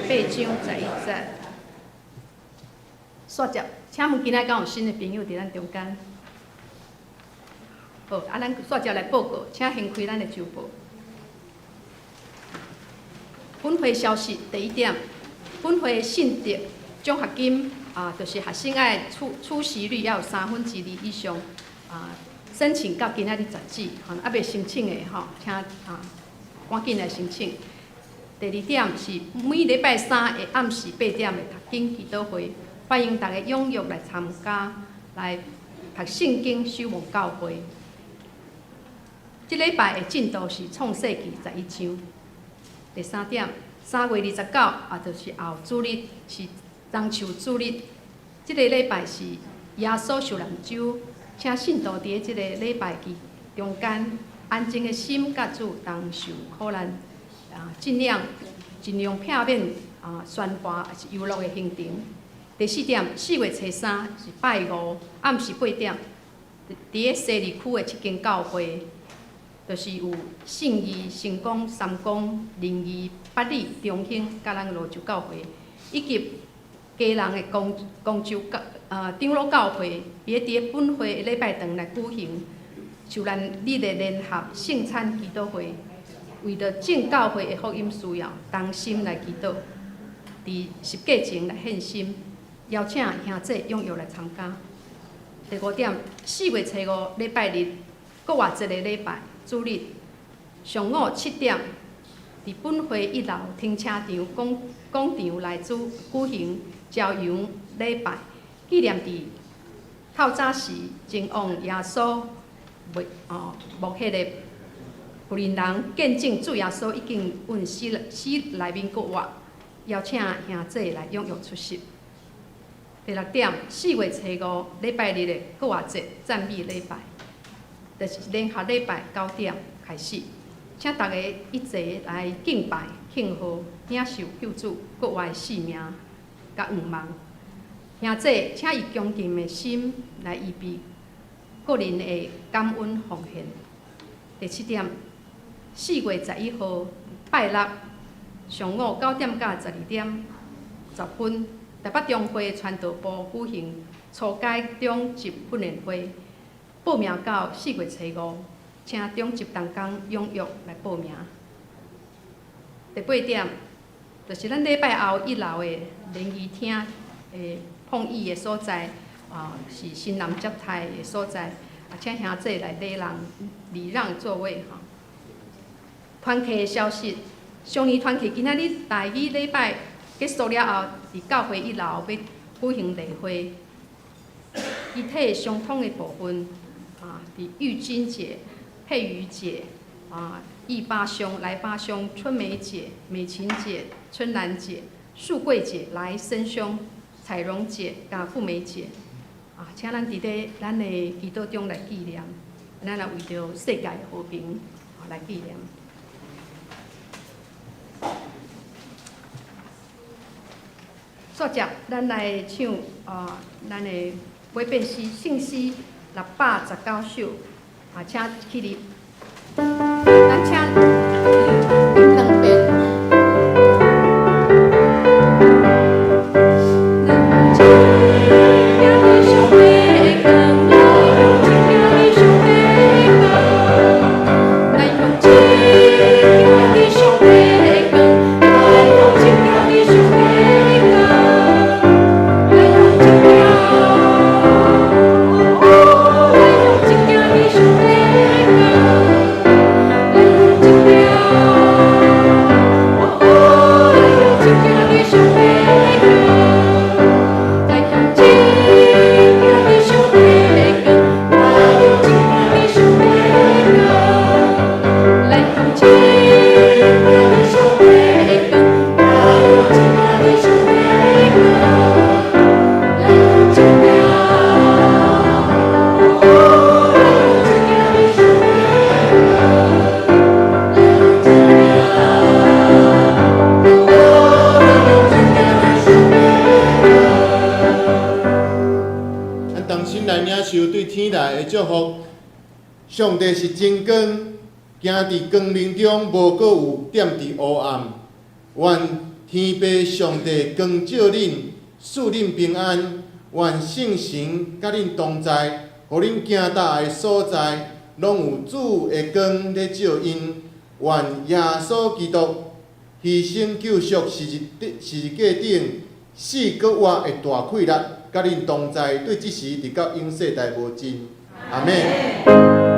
8章11節。煞接，請問今仔敢有新的朋友佇咱中間？好，啊，咱煞接來報告，請掀開咱的週報。本會消息第一點，本會信德獎學金啊，就是學生愛出出席率要有2/3以上啊，申請到今仔日截止，吼，猶未申請的吼，請啊趕緊來申請。第二點是每禮拜三的暗時8點的讀經祈禱會，歡迎大家踴躍來參加，來讀聖經、守望教會。這禮拜的進度是創世記11章。第三點，3月29，啊，就是後主日，是棕樹主日。這个禮拜是耶穌受難週，請信徒佇這个禮拜期中間，安靜的心佮主同受苦難，啊，盡量避免啊喧譁抑是遊樂的行程。第四點，4月初三是拜五暗時8點，佇个西二區的七間教會，就是有信義、成功、三光、仁義、八里、中興，佮咱蘆洲教會，以及基隆的光光州教長老教會，伊會佇个本會的禮拜堂來舉行受難日的聯合聖餐祈禱會，為著眾教會的福音需要，同心來祈禱，佇十架前來獻心，邀請兄弟踴躍來參加。第五點，4月初五禮拜日，閣活一个禮拜主日，上午7點，佇本會一樓停車場廣廣場來主舉行朝陽禮拜，紀念佇透早時前往耶穌墓哦墓彼个婦人見證主耶穌已經阮死死內面閣活，邀請兄姊來踴躍出席。第六點，4月初5禮拜日的復活節讚美禮拜，就是聯合禮拜9點開始，請大家一齊來敬拜慶賀領受救主復活的性命佮願望。兄姊，請以恭敬的心來預備個人的感恩奉獻。第七點，4月11號拜六上午9點到12點10分，台北中會傳道部舉行初階中職訓練會，報名到4月初5，請中職同工踴躍來報名。第八點，就是咱禮拜後一樓的聯誼廳的碰椅的所在，啊，是新人接待的所在，啊，請兄姊來禮讓禮讓座位吼。團契的消息，上年團契今仔日大語禮拜結束了後，佇教會一樓欲舉行例會，肢體相通的部分，啊，佇玉金姐、佩瑜姐、啊，易八兄、來八兄、春梅姐、美琴姐、春蘭姐、樹桂姐、來生兄、彩蓉姐、佮富美姐，啊，請咱佇咧咱的祈禱中來紀念，咱來為著世界的和平啊來紀念。煞接，咱來唱啊，咱的悔變詩聖詩619首，啊，請起立。咱請吟兩遍。
咱同心來領受對天來的祝福。上帝是真光，行佇光明中，無閣有踮佇黑暗。願天父上帝光照恁，賜恁平安。願聖神佮恁同在，予恁行踏的所在，攏有主的光咧照引。願耶穌基督犧牲救贖十字架頂死閣活的大氣力，佮恁同在，對這時直到永世代無盡。阿們。